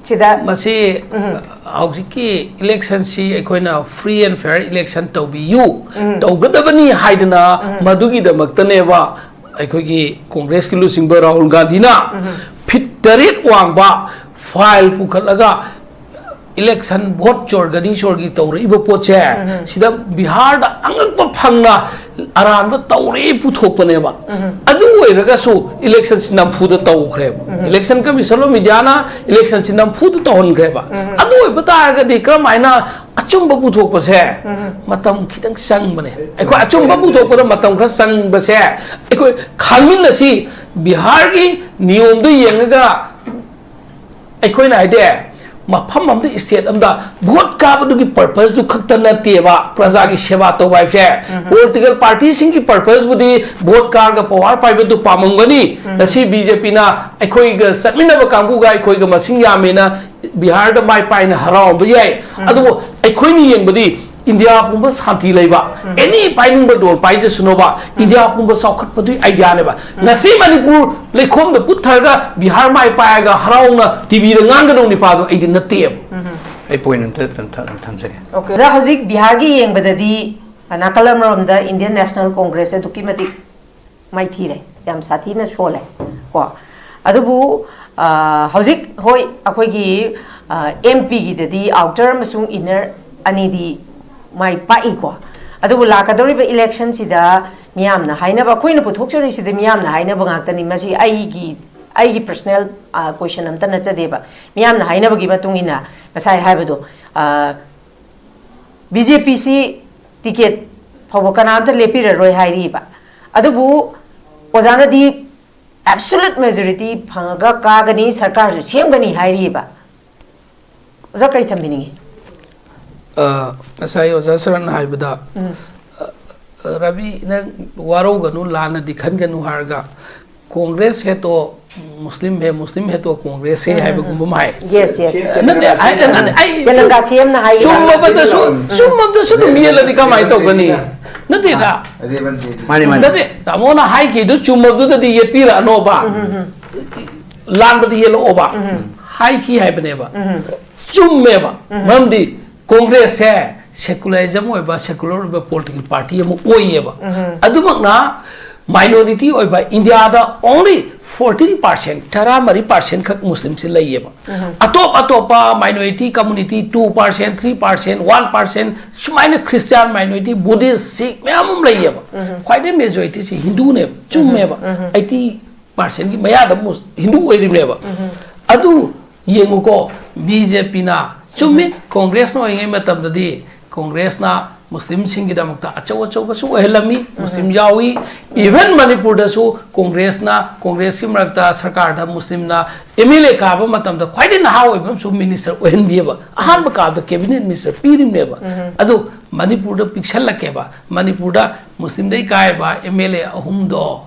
ꯁꯤꯗ꯫ ꯃꯁꯤ ꯎꯝ꯫ ꯍꯧꯖꯤꯛꯀꯤ ꯏꯂꯦꯛꯁꯟꯁꯤ ꯑꯩꯈꯣꯏꯅ free and fair election ꯇꯧꯕꯤꯌꯨ, ꯎꯝ꯫ ꯇꯧꯒꯗꯕꯅꯤ ꯍꯥꯏꯗꯅ ꯎꯝ꯫ ꯃꯗꯨꯒꯤꯗꯃꯛꯇꯅꯦꯕ ꯑꯩꯈꯣꯏꯒꯤ ꯀꯣꯡꯒ꯭ꯔꯦꯁꯀꯤ ꯂꯨꯆꯤꯡꯕ ꯔꯥꯍꯨꯜ ꯒꯥꯟꯙꯤꯅ ꯎꯝ꯫ ꯐꯤꯠ ꯇꯔꯦꯠ ꯋꯥꯡꯕ ꯐꯥꯏꯜ ꯄꯨꯈꯠꯂꯒ ꯏꯂꯦꯛꯁꯟ ꯚꯣꯠ ꯆꯣꯔꯒꯗꯤ ꯆꯣꯔꯒꯤ ꯇꯧꯔꯛꯏꯕ ꯄꯣꯠꯁꯦ, ꯎꯝ꯫ ꯁꯤꯗ ꯕꯤꯍꯥꯔꯗ ꯑꯉꯛꯄ ꯐꯪꯅ ꯑꯔꯥꯟꯕ ꯇꯧꯔꯦ ꯄꯨꯊꯣꯛꯄꯅꯦꯕ꯫ ꯎꯝ꯫ ꯑꯗꯨ ꯑꯣꯏꯔꯒꯁꯨ ꯏꯂꯦꯛꯁꯟꯁꯤ ꯅꯝꯐꯨꯗ ꯇꯧꯈ꯭ꯔꯦꯕ꯫ ꯎꯝ꯫ Election Commission of India ꯅ ꯏꯂꯦꯛꯁꯟꯁꯤ ꯅꯝꯐꯨꯗ ꯇꯧꯍꯟꯈ꯭ꯔꯦꯕ꯫ ꯎꯝ꯫ ꯑꯗꯨ ꯑꯣꯏꯕ ꯇꯥꯔꯒꯗꯤ ꯀꯔꯝꯍꯥꯏꯅ ꯑꯆꯨꯝꯕ ꯄꯨꯊꯣꯛꯄꯁꯦ ꯎꯝ꯫ ꯃꯇꯝ ꯈꯤꯇꯪ ꯆꯪꯕꯅꯦ꯫ ꯑꯩꯈꯣꯏ ꯑꯆꯨꯝꯕ ꯄꯨꯊꯣꯛꯄꯗ ꯃꯇꯝ ꯈꯔ ꯆꯪꯕꯁꯦ ꯑꯩꯈꯣꯏ ꯈꯪꯃꯤꯟꯅꯁꯤ꯫ ꯕꯤꯍꯥꯔꯒꯤ ꯅꯤꯌꯣꯝꯗꯣ ꯌꯦꯡꯉꯒ ꯑꯩꯈꯣꯏꯅ ꯍꯥꯏꯗꯤ ꯃꯐꯝ ꯑꯃꯗ, state ꯑꯃꯗ ꯚꯣꯠ ꯀꯥꯕꯗꯨꯒꯤ purpose ꯇꯨ ꯈꯛꯇ ꯅꯠꯇꯦꯕ ꯄ꯭ꯔꯖꯥꯒꯤ ꯁꯦꯕꯥ ꯇꯧꯕ ꯍꯥꯏꯕꯁꯦ꯫ ꯎꯝ꯫ Political party ꯁꯤꯡꯒꯤ purpose ꯕꯨꯗꯤ ꯚꯣꯠ ꯀꯥꯔꯒ power ꯄꯥꯏꯕꯗꯨ ꯄꯥꯝꯃꯝꯒꯅꯤ꯫ ꯎꯝ꯫ ꯉꯁꯤ BJP ꯅ ꯑꯩꯈꯣꯏꯒ ꯆꯠꯃꯤꯟꯅꯕ ꯀꯥꯡꯕꯨꯒ ꯑꯩꯈꯣꯏꯒ ꯃꯁꯤꯡ ꯌꯥꯝꯃꯦꯅ ꯕꯤꯍꯥꯔꯗ ꯃꯥꯏ ꯄꯥꯏꯅ ꯍꯔꯥꯎꯔꯝꯕ ꯌꯥꯏ꯫ ꯎꯝ꯫ ꯑꯗꯨꯕꯨ ꯑꯩꯈꯣꯏꯅ ꯌꯦꯡꯕꯗꯤ ꯏꯟꯗꯤꯌꯥ ꯄꯨꯝꯕ ꯁꯥꯟꯇꯤ ꯂꯩꯕ, ꯎꯝ꯫ Any ꯄꯥꯏꯅꯤꯡꯕ ꯗꯣꯜ ꯄꯥꯏꯖꯁꯅꯣꯕ, ꯎꯝ꯫ ꯏꯟꯗꯤꯌꯥ ꯄꯨꯝꯕ ꯆꯥꯎꯈꯠꯄꯗꯨꯒꯤ idea ꯅꯦꯕ꯫ ꯎꯝ꯫ ꯉꯁꯤ ꯃꯅꯤꯄꯨꯔ ꯂꯩꯈꯣꯝꯗ ꯄꯨꯠꯊꯔꯒ ꯕꯤꯍꯥꯔ ꯃꯥꯏ ꯄꯥꯏꯔꯒ ꯍꯔꯥꯎꯅ TV ꯗ ꯉꯥꯡꯒꯗꯧ ꯅꯤꯄꯥꯗꯣ ꯑꯩꯗꯤ ꯅꯠꯇꯦꯕ꯫ ꯎꯝ꯫ ꯑꯩ point ꯑꯝꯇ ꯊꯝ-, ꯊꯝꯖꯒꯦ꯫ Okay꯫ ꯑꯣꯖꯥ, ꯍꯧꯖꯤꯛ ꯕꯤꯍꯥꯔꯒꯤ ꯌꯦꯡꯕꯗꯗꯤ, ꯅꯥꯀꯜ ꯑꯃꯔꯣꯝꯗ Indian National Congress ꯑꯗꯨꯛꯀꯤ ꯃꯇꯤꯛ ꯃꯥꯏꯊꯤꯔꯦ, ꯌꯥꯝ ꯁꯥꯊꯤꯅ ꯁꯣꯜꯂꯦ ꯀꯣ꯫ ꯑꯗꯨꯕꯨ, ꯑ, ꯍꯧꯖꯤꯛ, ꯍꯣꯏ, ꯑꯩꯈꯣꯏꯒꯤ, ꯑ, MP ꯒꯤꯗꯗꯤ outer ꯑꯃꯁꯨꯡ inner ꯑꯅꯤꯗꯤ ꯃꯥꯏ ꯄꯥꯛꯏꯀꯣ꯫ ꯑꯗꯨꯕꯨ ꯂꯥꯛꯀꯗꯧꯔꯤꯕ election ꯁꯤꯗ ꯃꯤꯌꯥꯝꯅ ꯍꯥꯏꯅꯕ, ꯑꯩꯈꯣꯏꯅ ꯄꯨꯊꯣꯛꯆꯔꯤꯁꯤꯗꯤ ꯃꯤꯌꯥꯝꯅ ꯍꯥꯏꯅꯕ ꯉꯥꯛꯇꯅꯤ, ꯃꯁꯤ ꯑꯩꯒꯤ ꯑꯩꯒꯤ personal question ꯑꯝꯇ ꯅꯠꯆꯗꯦꯕ꯫ ꯃꯤꯌꯥꯝꯅ ꯍꯥꯏꯅꯕꯒꯤ ꯃꯇꯨꯡ ꯏꯟꯅ ꯉꯁꯥꯏ ꯍꯥꯏꯕꯗꯣ, ꯕꯤ ꯖꯦ ꯄꯤꯁꯤ ꯇꯤꯀꯦꯠ ꯐꯥꯎꯕ ꯀꯅꯥꯝꯇ ꯂꯦꯞꯄꯤꯔꯔꯣꯏ ꯍꯥꯏꯔꯤꯕ꯫ ꯑꯗꯨꯕꯨ ꯑꯣꯖꯥꯅꯗꯤ absolute majority ꯐꯪꯉꯒ ꯀꯥꯒꯅꯤ, ꯁꯔꯀꯥꯔꯁꯨ ꯁꯦꯝꯒꯅꯤ ꯍꯥꯏꯔꯤꯕ꯫ ꯑꯣꯖꯥ, ꯀꯔꯤ ꯊꯝꯕꯤꯅꯤꯡꯉꯤ? ꯑ, ꯉꯁꯥꯏ ꯑꯣꯖꯥ ꯁꯔꯟ ꯍꯥꯏꯕꯗ, ꯑ, ꯑ, ꯔꯕꯤ, ꯅꯪ ꯋꯥꯔꯧꯒꯅꯨ, ꯂꯥꯟꯅꯗꯤ ꯈꯟꯒꯅꯨ ꯍꯥꯏꯔꯒ, "ꯀꯣꯡꯒ꯭ꯔꯦꯁ ꯍꯦ ꯇꯣ ꯃꯨꯁꯂꯤꯝ ꯍꯦ, ꯃꯨꯁꯂꯤꯝ ꯍꯦ ꯇꯣ ꯀꯣꯡꯒ꯭ꯔꯦꯁ ꯍꯦ" ꯍꯥꯏꯕꯒꯨꯝꯕ ꯑꯃ ꯍꯥꯏ꯫ Yes, yes. ꯅꯠꯇꯦ, ꯑꯩ, ꯑꯩ, ꯑꯩ, ꯇꯦꯂꯪꯒꯥ ꯁꯤ ꯑꯦꯝꯅ ꯍꯥꯏ꯫ ꯆꯨꯝꯃꯕꯗꯁꯨ, ꯆꯨꯝꯃꯕꯗꯁꯨ ꯑꯗꯨꯝ ꯌꯦꯜꯂꯗꯤ ꯀꯃꯥꯏꯅ ꯇꯧꯒꯅꯤ? ꯅꯠꯇꯦꯗ꯫ ꯃꯥꯅꯤ, ꯃꯥꯅꯤ꯫ ꯅꯠꯇꯦ, ꯇꯥꯃꯣꯅ ꯍꯥꯏꯈꯤꯗꯨ ꯆꯨꯝꯃꯕꯗꯨꯗꯗꯤ ꯌꯦꯠꯄꯤꯔꯛꯑꯅꯣꯕ꯫ ꯂꯥꯟꯕꯗꯤ ꯌꯦꯜꯂꯛꯑꯣꯕ꯫ ꯍꯥꯏꯈꯤ ꯍꯥꯏꯕꯅꯦꯕ꯫ ꯆꯨꯝꯃꯦꯕ꯫ ꯃꯔꯝꯗꯤ ꯀꯣꯡꯒ꯭ꯔꯦꯁꯁꯦ secular ꯑꯣꯏꯕ, secular ꯑꯣꯏꯕ political party ꯑꯃ ꯑꯣꯏꯌꯦꯕ꯫ ꯑꯗꯨꯃꯛꯅ minority ꯑꯣꯏꯕ ꯏꯟꯗꯤꯌꯥꯗ only fourteen percent, ꯇꯔꯥꯃꯔꯤ percent ꯈꯛ ꯃꯨꯁꯂꯤꯝꯁꯤ ꯂꯩꯌꯦꯕ꯫ ꯑꯇꯣꯞ ꯑꯇꯣꯞꯄ minority community two percent, three percent, one percent, ꯁꯨꯃꯥꯏꯅ Christian minority, Buddhist, Sikh ꯃꯌꯥꯝ ꯑꯃ ꯂꯩꯌꯦꯕ꯫ ꯈ꯭ꯋꯥꯏꯗꯩ majorityꯁꯤ ꯍꯤꯟꯗꯨꯅꯦꯕ, ꯆꯨꯝꯃꯦꯕ꯫ Eighty percentꯀꯤ ꯃꯌꯥꯗ ꯃꯨꯁ-, ꯍꯤꯟꯗꯨ ꯑꯣꯏꯔꯤꯕꯅꯦꯕ꯫ ꯑꯗꯨ ꯌꯦꯡꯉꯨꯀꯣ, ꯕꯤ ꯖꯦ ꯄꯤꯅ, ꯆꯨꯝꯃꯤ, ꯀꯣꯡꯒ꯭ꯔꯦꯁꯅ ꯑꯣꯏꯔꯤꯉꯩ ꯃꯇꯝꯗꯗꯤ ꯀꯣꯡꯒ꯭ꯔꯦꯁꯅ ꯃꯨꯁꯂꯤꯝꯁꯤꯡꯒꯤꯗꯃꯛꯇ ꯑꯆꯧ ꯑꯆꯧꯕꯁꯨ ꯑꯣꯏꯍꯜꯂꯝꯃꯤ, ꯃꯨꯁꯂꯤꯝ ꯌꯥꯎꯏ꯫ Even ꯃꯅꯤꯄꯨꯔꯗꯁꯨ ꯀꯣꯡꯒ꯭ꯔꯦꯁꯅ, ꯀꯣꯡꯒ꯭ꯔꯦꯁꯀꯤ ꯃꯔꯛꯇ ꯁꯔꯀꯥꯔꯗ ꯃꯨꯁꯂꯤꯝꯅ ꯑꯦꯝ ꯑꯦꯜ ꯑꯦ ꯀꯥꯕ ꯃꯇꯝꯗ ꯈ꯭ꯋꯥꯏꯗꯒꯤ ꯅꯍꯥ ꯑꯣꯏꯕ ꯑꯃꯁꯨ minister ꯑꯣꯏꯍꯟꯕꯤꯑꯕ꯫ ꯑꯍꯥꯟꯕ ꯀꯥꯕꯗ cabinet minister ꯄꯤꯔꯤꯕꯅꯦꯕ꯫ ꯑꯗꯨ ꯃꯅꯤꯄꯨꯔꯗ ꯄꯤꯛꯁꯜꯂꯛꯀꯦꯕ, ꯃꯅꯤꯄꯨꯔꯗ ꯃꯨꯁꯂꯤꯝꯗꯩ ꯀꯥꯏꯕ ꯑꯦꯝ ꯑꯦꯜ ꯑꯦ ꯑꯍꯨꯝꯗꯣ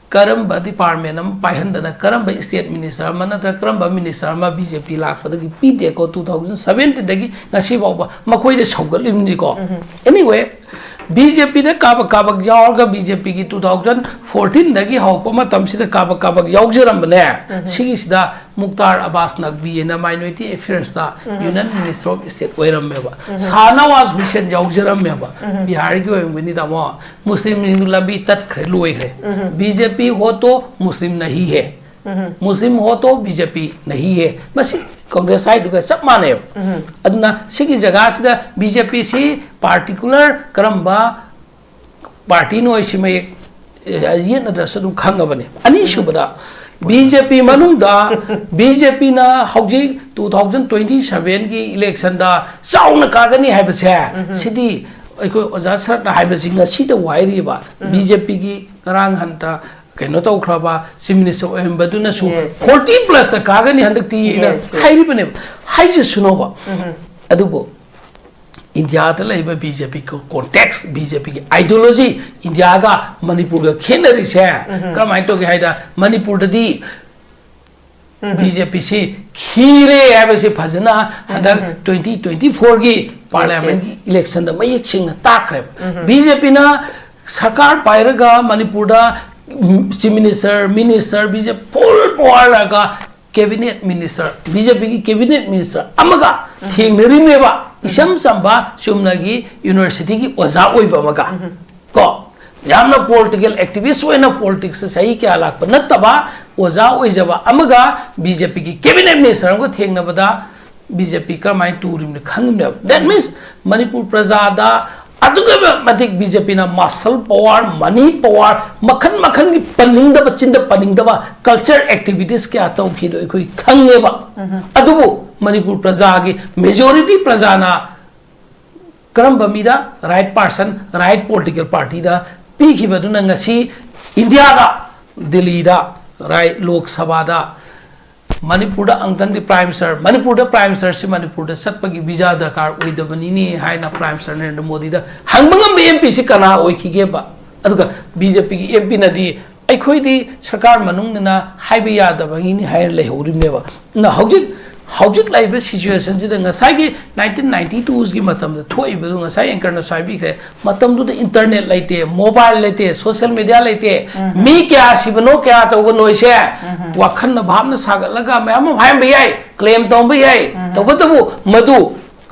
ꯀꯔꯝꯕ department ꯑꯃ ꯄꯥꯏꯍꯟꯗꯅ, ꯀꯔꯝꯕ state minister ꯑꯃ ꯅꯠꯇ꯭ꯔꯒ ꯀꯔꯝꯕ minister ꯑꯃ ꯕꯤ ꯖꯦ ꯄꯤ ꯂꯥꯛꯄꯗꯒꯤ ꯄꯤꯗꯦꯀꯣ, two thousand seventeenꯗꯒꯤ ꯉꯁꯤ ꯐꯥꯎꯕ ꯃꯈꯣꯏꯗ ꯁꯧꯒꯠꯂꯤꯕꯅꯤꯀꯣ꯫ Anyway, ꯕꯤ ꯖꯦ ꯄꯤꯗ ꯀꯥꯕꯛ ꯀꯥꯕꯛ ꯌꯥꯎꯔꯒ ꯕꯤ ꯖꯦ ꯄꯤꯒꯤ two thousand fourteenꯗꯒꯤ ꯍꯧꯔꯛꯄ ꯃꯇꯝꯁꯤꯗ ꯀꯥꯕꯛ ꯀꯥꯕꯛ ꯌꯥꯎꯖꯔꯝꯕꯅꯦ꯫ ꯁꯤꯒꯤꯁꯤꯗ ꯃꯨꯛꯇꯥꯔ ꯑꯕꯥꯁ ꯅꯛꯕꯤ ꯍꯥꯏꯅ minority affairsꯇ Union Minister of State ꯑꯣꯏꯔꯝꯃꯦꯕ꯫ ꯁꯥꯍꯅꯋꯥꯖ Hussain ꯌꯥꯎꯖꯔꯝꯃꯦꯕ꯫ ꯕꯤꯍꯥꯔꯒꯤ ꯑꯣꯏꯔꯝꯒꯅꯤ ꯇꯥꯃꯣ꯫ ꯃꯨꯁꯂꯤꯝꯁꯤꯡꯗꯨ ꯂꯝꯕꯤ ꯇꯠꯈ꯭ꯔꯦ, ꯂꯣꯏꯈ꯭ꯔꯦ꯫ ꯕꯤ ꯖꯦ ꯄꯤ ꯍꯣ ꯇꯣ ꯃꯨꯁꯂꯤꯝ ꯅꯍꯤ ꯍꯦ, ꯃꯨꯁꯂꯤꯝ ꯍꯣ ꯇꯣ ꯕꯤ ꯖꯦ ꯄꯤ ꯅꯍꯤ ꯍꯦ꯫ ꯃꯁꯤ ꯀꯣꯡꯒ꯭ꯔꯦꯁ ꯍꯥꯏꯗꯨꯒ ꯆꯞ ꯃꯥꯟꯅꯩꯕ꯫ ꯑꯗꯨꯅ ꯁꯤꯒꯤ ꯖꯒꯥꯁꯤꯗ ꯕꯤ ꯖꯦ ꯄꯤꯁꯤ particular ꯀꯔꯝꯕ partyꯅꯣ ꯍꯥꯏꯁꯤ ꯃꯌꯦꯛ, ꯑꯦ, ꯌꯦꯠꯅꯗ꯭ꯔꯁꯨ ꯑꯗꯨꯝ ꯈꯪꯉꯕꯅꯦ꯫ ꯑꯅꯤꯁꯨꯕꯗ ꯕꯤ ꯖꯦ ꯄꯤ ꯃꯅꯨꯡꯗ ꯕꯤ ꯖꯦ ꯄꯤꯅ ꯍꯧꯖꯤꯛ ꯇꯨ ꯊꯥꯎꯖꯟ ꯇ꯭ꯋꯦꯟꯇꯤ ꯁꯚꯦꯟꯒꯤ ꯏꯂꯦꯛꯁꯟꯗ ꯆꯥꯎꯅ ꯀꯥꯒꯅꯤ ꯍꯥꯏꯕꯁꯦ, ꯁꯤꯗꯤ ꯑꯩꯈꯣꯏ ꯑꯣꯖꯥ ꯁꯔꯠꯅ ꯍꯥꯏꯕꯁꯤ ꯉꯁꯤꯗ ꯋꯥꯏꯔꯤꯕ ꯕꯤ ꯖꯦ ꯄꯤꯒꯤ ꯉꯔꯥꯡ ꯍꯟꯇ ꯀꯩꯅꯣ ꯇꯧꯈ꯭ꯔꯕ ꯆꯤꯐ ꯃꯤꯅꯤꯁꯇꯔ ꯑꯣꯏꯔꯝꯕꯗꯨꯅꯁꯨ Yes, yes. ꯐꯣꯔꯇꯤ ꯄ꯭ꯂꯁꯇ ꯀꯥꯒꯅꯤ ꯍꯟꯗꯛꯇꯤ ꯍꯥꯏꯅ Yes, yes. ꯍꯥꯏꯔꯤꯕꯅꯦꯕ꯫ ꯍꯥꯏꯖꯁꯅꯣꯕ꯫ ꯑꯗꯨꯕꯨ ꯏꯟꯗꯤꯌꯥꯗ ꯂꯩꯕ B J P context, B J ꯄꯤꯒꯤ ꯑꯥꯏꯗꯤꯌꯣꯂꯣꯖꯤ ꯏꯟꯗꯤꯌꯥꯒ ꯃꯅꯤꯄꯨꯔꯒ ꯈꯦꯠꯅꯔꯤꯁꯦ ꯀꯔꯝꯍꯥꯏꯅ ꯇꯧꯒꯦ ꯍꯥꯏꯗ, ꯃꯅꯤꯄꯨꯔꯗꯗꯤ ꯕꯤ ꯖꯦ ꯄꯤꯁꯤ ꯈꯤꯔꯦ ꯍꯥꯏꯕꯁꯤ ꯐꯖꯅ ꯍꯟꯗꯛ ꯇ꯭ꯋꯦꯟꯇꯤ ꯇ꯭ꯋꯦꯟꯇꯤ ꯐꯣꯔꯒꯤ ꯄꯥꯔꯂꯤꯌꯥꯃꯦꯟꯒꯤ ꯏꯂꯦꯛꯁꯟꯗ ꯃꯌꯦꯛ ꯁꯦꯡꯅ ꯇꯥꯛꯈ꯭ꯔꯦꯕ꯫ ꯕꯤ ꯖꯦ ꯄꯤꯅ ꯁꯔꯀꯥꯔ ꯄꯥꯏꯔꯒ ꯃꯅꯤꯄꯨꯔꯗ chief minister, minister, B J P full power ꯂꯥꯛꯑꯒ ꯀꯦꯕꯤꯅꯦꯠ ꯃꯤꯅꯤꯁꯇꯔ, ꯕꯤ ꯖꯦ ꯄꯤꯒꯤ ꯀꯦꯕꯤꯅꯦꯠ ꯃꯤꯅꯤꯁꯇꯔ ꯑꯃꯒ ꯊꯦꯡꯅꯔꯤꯃꯦꯕ, ꯏꯆꯝ ꯆꯝꯕ ꯆꯨꯝꯅꯒꯤ ꯌꯨꯅꯤꯚꯔꯁꯤꯇꯤꯒꯤ ꯑꯣꯖꯥ ꯑꯣꯏꯕ ꯑꯃꯒ꯫ ꯀꯣ, ꯌꯥꯝꯅ ꯄꯣꯂꯤꯇꯤꯀꯦꯜ ꯑꯦꯛꯇꯤꯚꯤꯁ ꯑꯣꯏꯅ ꯄꯣꯂꯤꯇꯤꯛꯁꯇ ꯆꯍꯤ ꯀꯌꯥ ꯂꯥꯛꯄ ꯅꯠꯇꯕ ꯑꯣꯖꯥ ꯑꯣꯏꯖꯕ ꯑꯃꯒ ꯕꯤ ꯖꯦ ꯄꯤꯒꯤ ꯀꯦꯕꯤꯅꯦꯠ ꯃꯤꯅꯤꯁꯇꯔ ꯑꯃꯒ ꯊꯦꯡꯅꯕꯗ ꯕꯤ ꯖꯦ ꯄꯤ ꯀꯔꯝꯍꯥꯏꯅ ꯇꯨꯔꯤꯕꯅꯣ ꯈꯪꯉꯤꯕꯅꯦꯕ꯫ That means ꯃꯅꯤꯄꯨꯔ ꯄ꯭ꯔꯖꯥꯗ ꯑꯗꯨꯛꯀꯤ ꯃꯇꯤꯛ ꯕꯤ ꯖꯦ ꯄꯤꯅ ꯃꯁꯜ ꯄꯋꯥꯔ, ꯃꯅꯤ ꯄꯋꯥꯔ, ꯃꯈꯟ ꯃꯈꯟꯒꯤ ꯄꯟꯅꯤꯡꯗꯕ, ꯆꯤꯟꯗ ꯄꯟꯅꯤꯡꯗꯕ ꯀꯜꯆꯔ ꯑꯦꯛꯇꯤꯚꯤꯇꯤꯁ ꯀꯌꯥ ꯇꯧꯈꯤꯗꯣ ꯑꯩꯈꯣꯏ ꯈꯪꯉꯦꯕ꯫ ꯑꯗꯨꯕꯨ ꯃꯅꯤꯄꯨꯔ ꯄ꯭ꯔꯖꯥꯒꯤ ꯃꯦꯖꯣꯔꯤꯇꯤ ꯄ꯭ꯔꯖꯥꯅ ꯀꯔꯝꯕ ꯃꯤꯗ, ꯔꯥꯏꯠ ꯄꯥꯔꯁꯟ, ꯔꯥꯏꯠ ꯄꯣꯂꯤꯇꯤꯀꯦꯜ ꯄꯥꯔꯇꯤꯗ ꯄꯤꯈꯤꯕꯗꯨꯅ ꯉꯁꯤ ꯏꯟꯗꯤꯌꯥꯗ, ꯗꯤꯜꯂꯤꯗ, ꯔꯥꯏꯠ ꯂꯣꯛ ꯁꯚꯥꯗ, ꯃꯅꯤꯄꯨꯔꯗ ꯑꯃꯨꯛꯇꯪꯗꯤ ꯄ꯭ꯔꯥꯏꯝ ꯃꯤꯅꯤꯁꯇꯔ, ꯃꯅꯤꯄꯨꯔꯗ ꯄ꯭ꯔꯥꯏꯝ ꯃꯤꯅꯤꯁꯇꯔꯁꯤ ꯃꯅꯤꯄꯨꯔꯗ ꯆꯠꯄꯒꯤ ꯚꯤꯖꯥ ꯗꯔꯀꯥꯔ ꯑꯣꯏꯗꯕꯅꯤꯅꯦ ꯍꯥꯏꯅ ꯄ꯭ꯔꯥꯏꯝ ꯃꯤꯅꯤꯁꯇꯔ ꯅꯔꯦꯟꯗ꯭ꯔ ꯃꯣꯗꯤꯗ ꯍꯪꯕ ꯉꯝꯕ ꯑꯦꯝ ꯄꯤꯁꯤ ꯀꯅꯥ ꯑꯣꯏꯈꯤꯒꯦꯕ? ꯑꯗꯨꯒ ꯕꯤ ꯖꯦ ꯄꯤꯒꯤ ꯑꯦꯝ ꯄꯤꯅꯗꯤ ꯑꯩꯈꯣꯏꯗꯤ ꯁꯔꯀꯥꯔ ꯃꯅꯨꯡꯅꯤꯅ ꯍꯥꯏꯕ ꯌꯥꯗꯕꯒꯤꯅꯤ ꯍꯥꯏꯅ ꯂꯩꯍꯧꯔꯤꯕꯅꯦꯕ꯫ ꯑꯗꯨꯅ ꯍꯧꯖꯤꯛ, ꯍꯧꯖꯤꯛ ꯂꯩꯔꯤꯕ ꯁꯤꯆꯨꯋꯦꯁꯟꯁꯤꯗ ꯉꯁꯥꯏꯒꯤ ꯅꯥꯏꯟꯇꯤꯟ ꯅꯥꯏꯟꯇꯤ ꯇꯨꯒꯤ ꯃꯇꯝꯗ ꯊꯣꯛꯏꯕꯗꯨ ꯉꯁꯥꯏ ꯑꯦꯡꯀꯔꯅꯁꯨ ꯍꯥꯏꯕꯤꯈ꯭ꯔꯦ, ꯃꯇꯝꯗꯨꯗ ꯏꯟꯇꯔꯅꯦꯠ ꯂꯩꯇꯦ, ꯃꯣꯕꯥꯏꯜ ꯂꯩꯇꯦ, ꯁꯣꯁꯤꯌꯦꯜ ꯃꯦꯗꯤꯌꯥ ꯂꯩꯇꯦ, ꯃꯤ ꯀꯌꯥ ꯁꯤꯕꯅꯣ, ꯀꯌꯥ ꯇꯧꯕꯅꯣ ꯍꯥꯏꯁꯦ ꯋꯥꯈꯜꯅ ꯚꯥꯞꯅ ꯁꯥꯒꯠꯂꯒ ꯃꯌꯥꯝ ꯑꯃ ꯍꯥꯏꯔꯝꯕ ꯌꯥꯏ, ꯀ꯭ꯂꯦꯝ ꯇꯧꯔꯝꯕ ꯌꯥꯏ꯫ ꯇꯧꯕꯇꯕꯨ ꯃꯗꯨ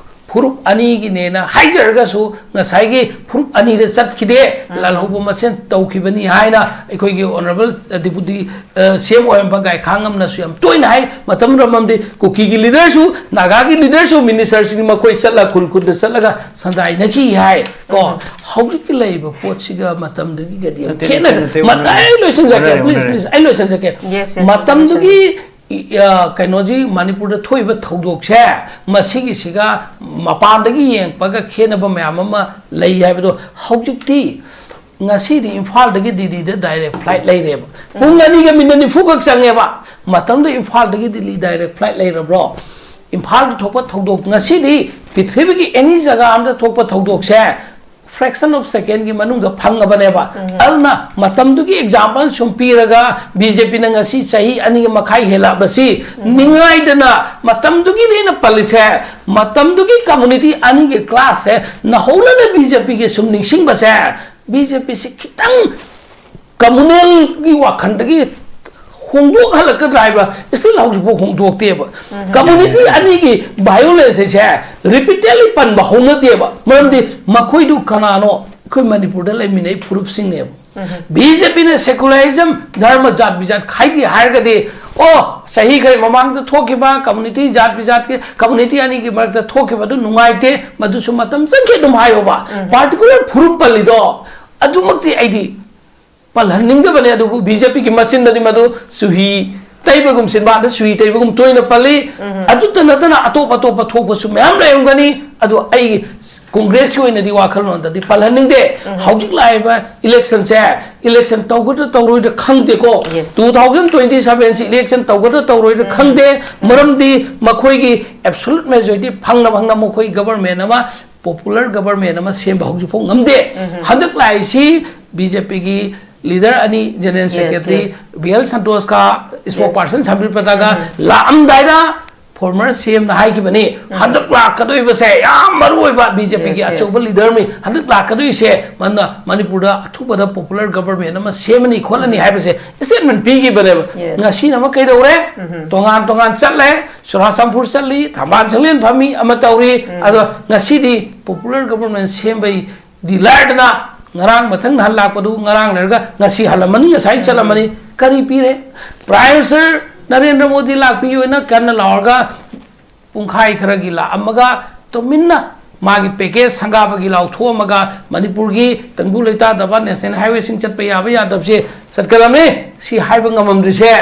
ꯐꯨꯔꯨꯞ ꯑꯅꯤꯒꯤꯅꯦꯅ ꯍꯥꯏꯖꯔꯒꯁꯨ ꯉꯁꯥꯏꯒꯤ ꯐꯨꯔꯨꯞ ꯑꯅꯤꯗ ꯆꯠꯈꯤꯗꯦ, ꯂꯥꯜꯍꯧꯕ ꯃꯁꯦꯟ ꯇꯧꯈꯤꯕꯅꯤ ꯍꯥꯏꯅ ꯑꯩꯈꯣꯏꯒꯤ honourable deputy CM ꯑꯣꯏꯔꯝꯕ ꯒꯥꯏꯈꯥꯡꯉꯝꯅꯁꯨ ꯌꯥꯝ ꯇꯣꯏꯅ ꯍꯥꯏ꯫ ꯃꯇꯝ ꯃꯔꯝꯗꯤ ꯀꯨꯀꯤꯒꯤ leaderꯁꯨ, ꯅꯥꯒꯥꯒꯤ leaderꯁꯨ, ministerꯁꯤꯡ ꯃꯈꯣꯏ ꯆꯠꯂ ꯈꯨꯜ ꯈꯨꯜꯗ ꯆꯠꯂꯒ ꯁꯟꯗꯥꯏꯅꯈꯤ ꯍꯥꯏ꯫ ꯀꯣ, ꯍꯧꯖꯤꯛꯀꯤ ꯂꯩꯔꯤꯕ ꯄꯣꯠꯁꯤꯒ ꯃꯇꯝꯗꯨꯒꯤꯒꯗꯤ ꯌꯥꯝ ꯅꯠꯇꯦ, ꯈꯦꯠꯅꯔꯦ꯫ ꯅꯠꯇꯦ, ꯅꯠꯇꯦ, ꯃꯇꯝ-, ꯑꯩ ꯂꯣꯏꯁꯤꯟꯖꯒꯦ, ꯎꯅꯔꯦ, please, ꯎꯅꯔꯦ꯫ Please, ꯑꯩ ꯂꯣꯏꯁꯤꯟꯖꯒꯦ꯫ Yes, yes, ꯃꯇꯝꯗꯨꯒꯤ ꯏ-, ꯑ, ꯀꯩꯅꯣꯁꯤ, ꯃꯅꯤꯄꯨꯔꯗ ꯊꯣꯛꯏꯕ ꯊꯧꯗꯣꯛꯁꯦ, ꯃꯁꯤꯒꯤꯁꯤꯒ ꯃꯄꯥꯟꯗꯒꯤ ꯌꯦꯡꯉꯛꯄꯒ ꯈꯦꯠꯅꯕ ꯃꯌꯥꯝ ꯑꯃ ꯂꯩ ꯍꯥꯏꯕꯗꯣ ꯍꯧꯖꯤꯛꯇꯤ, ꯉꯁꯤꯗꯤ ꯏꯝꯐꯥꯜꯗꯒꯤ ꯗꯤꯜꯂꯤꯗ direct flight ꯂꯩꯔꯦꯕ꯫ ꯄꯨꯡ ꯑꯅꯤꯒ ꯃꯤꯅꯠ ꯅꯤꯐꯨ ꯈꯛ ꯆꯪꯉꯦꯕ꯫ ꯃꯇꯝꯗꯨꯗ ꯏꯝꯐꯥꯜꯗꯒꯤ ꯗꯤꯜꯂꯤ direct flight ꯂꯩꯔꯕ꯭ꯔꯣ? ꯏꯝꯐꯥꯜꯗ ꯊꯣꯛꯄ ꯊꯧꯗꯣꯛ, ꯉꯁꯤꯗꯤ ꯄ꯭ꯔꯤꯊꯤꯕꯤꯒꯤ any ꯖꯒꯥ ꯑꯃꯗ ꯊꯣꯛꯄ ꯊꯧꯗꯣꯛꯁꯦ fraction of secondꯒꯤ ꯃꯅꯨꯡꯗ ꯐꯪꯉꯕꯅꯦꯕ꯫ ꯑꯗꯨꯅ ꯃꯇꯝꯗꯨꯒꯤ example ꯁꯨꯝ ꯄꯤꯔꯒ, BJPꯅ ꯉꯁꯤ ꯆꯍꯤ ꯑꯅꯤ ꯃꯈꯥꯏ ꯍꯦꯜꯂꯛꯑꯕꯁꯤ ꯅꯤꯡꯉꯥꯏꯗꯅ, ꯃꯇꯝꯗꯨꯒꯤꯅꯦꯅ ꯄꯜꯂꯤꯁꯦ, ꯃꯇꯝꯗꯨꯒꯤ community ꯑꯅꯤꯒꯤ clashꯁꯦ ꯅꯧꯍꯧꯅꯅ BJPꯒꯤ ꯁꯨꯝ ꯅꯤꯡꯁꯤꯡꯕꯁꯦ, BJPꯁꯤ ꯈꯤꯇꯪ communalꯒꯤ ꯋꯥꯈꯜꯗꯒꯤ ꯍꯣꯡꯗꯣꯛꯍꯜꯂꯛꯀꯗ꯭ꯔꯥ ꯍꯥꯏꯕ, still ꯍꯧꯖꯤꯛꯐꯥꯎ ꯍꯣꯡꯗꯣꯛꯇꯦꯕ꯫ Community ꯑꯅꯤꯒꯤ violence ꯁꯦ repeatedly ꯄꯟꯕ ꯍꯧꯅꯗꯦꯕ꯫ ꯃꯔꯝꯗꯤ ꯃꯈꯣꯏꯗꯨ ꯀꯅꯥꯅꯣ? ꯑꯩꯈꯣꯏ ꯃꯅꯤꯄꯨꯔꯗ ꯂꯩꯃꯤꯟꯅꯩ ꯐꯨꯔꯨꯞꯁꯤꯡꯅꯦꯕ꯫ BJPꯅ secularism, ꯙꯔꯃ, ꯖꯥꯠ ꯕꯤꯖꯥꯠ ꯈꯥꯏꯗꯦ ꯍꯥꯏꯔꯒꯗꯤ, ꯑꯣ, ꯆꯍꯤ ꯈꯔ ꯃꯃꯥꯡꯗ ꯊꯣꯛꯈꯤꯕ community, ꯖꯥꯠ ꯕꯤꯖꯥꯠꯀꯤ community ꯑꯅꯤꯒꯤ ꯃꯔꯛꯇ ꯊꯣꯛꯈꯤꯕꯗꯨ ꯅꯨꯡꯉꯥꯏꯇꯦ, ꯃꯗꯨꯁꯨ ꯃꯇꯝ ꯆꯪꯈꯤ ꯑꯗꯨꯝ ꯍꯥꯏꯌꯣꯕ꯫ Particular ꯐꯨꯔꯨꯞ ꯄꯜꯂꯤꯗꯣ ꯑꯗꯨꯃꯛꯇꯤ ꯑꯩꯗꯤ ꯄꯜꯍꯟꯅꯤꯡꯗꯕꯅꯦ, ꯑꯗꯨꯕꯨ BJPꯒꯤ ꯃꯆꯤꯟꯗꯗꯤ ꯃꯗꯨ ꯆꯨꯍꯤ ꯇꯩꯕꯒꯨꯝ, ꯆꯤꯟꯕꯥꯟꯗ ꯆꯨꯍꯤ ꯇꯩꯕꯒꯨꯝ ꯇꯣꯏꯅ ꯄꯜꯂꯤ꯫ ꯑꯗꯨꯇ ꯅꯠꯇꯅ ꯑꯇꯣꯞ ꯑꯇꯣꯞꯄ ꯊꯣꯛꯄꯁꯨ ꯃꯌꯥꯝ ꯂꯩꯔꯝꯒꯅꯤ꯫ ꯑꯗꯨ ꯑꯩ Congressꯀꯤ ꯑꯣꯏꯅꯗꯤ ꯋꯥꯈꯜꯂꯣꯟꯗꯗꯤ ꯄꯜꯍꯟꯅꯤꯡꯗꯦ꯫ ꯍꯧꯖꯤꯛ ꯂꯥꯛꯏꯕ electionꯁꯦ, election ꯇꯧꯒꯗ꯭ꯔꯥ ꯇꯧꯔꯣꯏꯗ꯭ꯔꯥ ꯈꯪꯗꯦꯀꯣ꯫ Yes. Two thousand twenty sevenꯁꯤ election ꯇꯧꯒꯗ꯭ꯔꯥ ꯇꯧꯔꯣꯏꯗ꯭ꯔꯥ ꯈꯪꯗꯦ꯫ ꯃꯔꯝꯗꯤ ꯃꯈꯣꯏꯒꯤ absolute majority ꯐꯪꯅ ꯐꯪꯅ ꯃꯈꯣꯏ government ꯑꯃ, popular government ꯑꯃ ꯁꯦꯝꯕ ꯍꯧꯖꯤꯛꯐꯥꯎ ꯉꯝꯗꯦ꯫ ꯍꯟꯗꯛ ꯂꯥꯛꯏꯁꯤ BJPꯒꯤ leader ꯑꯅꯤ, General Yes, Secretary yes. B L Santhoshꯀ spokesperson ꯁꯝꯕꯤꯠ ꯄꯇꯥꯒ ꯂꯥꯛꯑꯝꯗꯥꯏꯗ ꯐꯣꯔꯃꯔ ꯁꯤ ꯑꯦꯝꯅ ꯍꯥꯏꯈꯤꯕꯅꯤ, ꯍꯟꯗꯛ ꯂꯥꯛꯀꯗꯣꯏꯕꯁꯦ ꯌꯥꯝ ꯃꯔꯨ ꯑꯣꯏꯕ, ꯕꯤ ꯖꯦ ꯄꯤꯒꯤ Yes, yes. ꯑꯆꯧꯕ ꯂꯤꯗꯔꯅꯤ, ꯍꯟꯗꯛ ꯂꯥꯛꯀꯗꯣꯏꯁꯦ ꯃꯥꯅ ꯃꯅꯤꯄꯨꯔꯗ ꯑꯊꯨꯕꯗ ꯄꯣꯄꯨꯂꯔ ꯒꯕꯔꯃꯦꯟ ꯑꯃ ꯁꯦꯝꯃꯅꯤ ꯈꯣꯠꯂꯅꯤ ꯍꯥꯏꯕꯁꯦ ꯁ꯭ꯇꯦꯠꯃꯦꯟ ꯄꯤꯈꯤꯕꯅꯦꯕ꯫ Yes. ꯉꯁꯤꯅ ꯑꯃ ꯀꯩꯗꯧꯔꯦ? ꯇꯣꯉꯥꯟ ꯇꯣꯉꯥꯟ ꯆꯠꯂꯦ, ꯆꯨꯔꯥꯆꯥꯟꯄꯨꯔ ꯆꯠꯂꯤ, ꯊꯝꯕꯥꯜ ꯁꯪꯂꯦꯟ ꯐꯝꯃꯤ, ꯑꯃ ꯇꯧꯔꯤ꯫ ꯑꯗꯣ ꯉꯁꯤꯗꯤ ꯄꯣꯄꯨꯂꯔ ꯒꯕꯔꯃꯦꯟ ꯁꯦꯝꯕꯩ ꯗꯤ ꯂꯥꯏꯔꯗꯅ ꯉꯔꯥꯡ ꯃꯊꯪ ꯅꯍꯥꯟ ꯂꯥꯛꯄꯗꯨ ꯉꯔꯥꯡ ꯂꯩꯔꯒ ꯉꯁꯤ ꯍꯜꯂꯝꯃꯅꯤ, ꯉꯁꯥꯏ ꯆꯠꯂꯝꯃꯅꯤ꯫ ꯀꯔꯤ ꯄꯤꯔꯦ? ꯄ꯭ꯔꯥꯏꯝ ꯃꯤꯅꯤꯁꯇꯔ ꯅꯔꯦꯟꯗ꯭ꯔ ꯃꯣꯗꯤ ꯂꯥꯛꯄꯤꯌꯣꯅ ꯀꯟꯅ ꯂꯥꯎꯔꯒ ꯄꯨꯡꯈꯥꯏ ꯈꯔꯒꯤ ꯂꯥꯛꯑꯝꯃꯒ ꯇꯨꯃꯤꯟꯅ ꯃꯥꯒꯤ ꯄꯦꯀꯦꯖ ꯁꯪꯒꯥꯕꯒꯤ ꯂꯥꯎꯊꯣꯛꯑꯝꯃꯒ ꯃꯅꯤꯄꯨꯔꯒꯤ ꯇꯪꯗꯨ ꯂꯩꯇꯥꯗꯕ ꯅꯦꯁꯅꯦꯜ ꯍꯥꯏꯋꯦꯁꯤꯡ ꯆꯠꯄ ꯌꯥꯕ ꯌꯥꯗꯕꯁꯦ ꯆꯠꯀꯗꯕꯅꯤ꯫ ꯁꯤ ꯍꯥꯏꯕ ꯉꯝꯃꯝꯗ꯭ꯔꯤꯁꯦ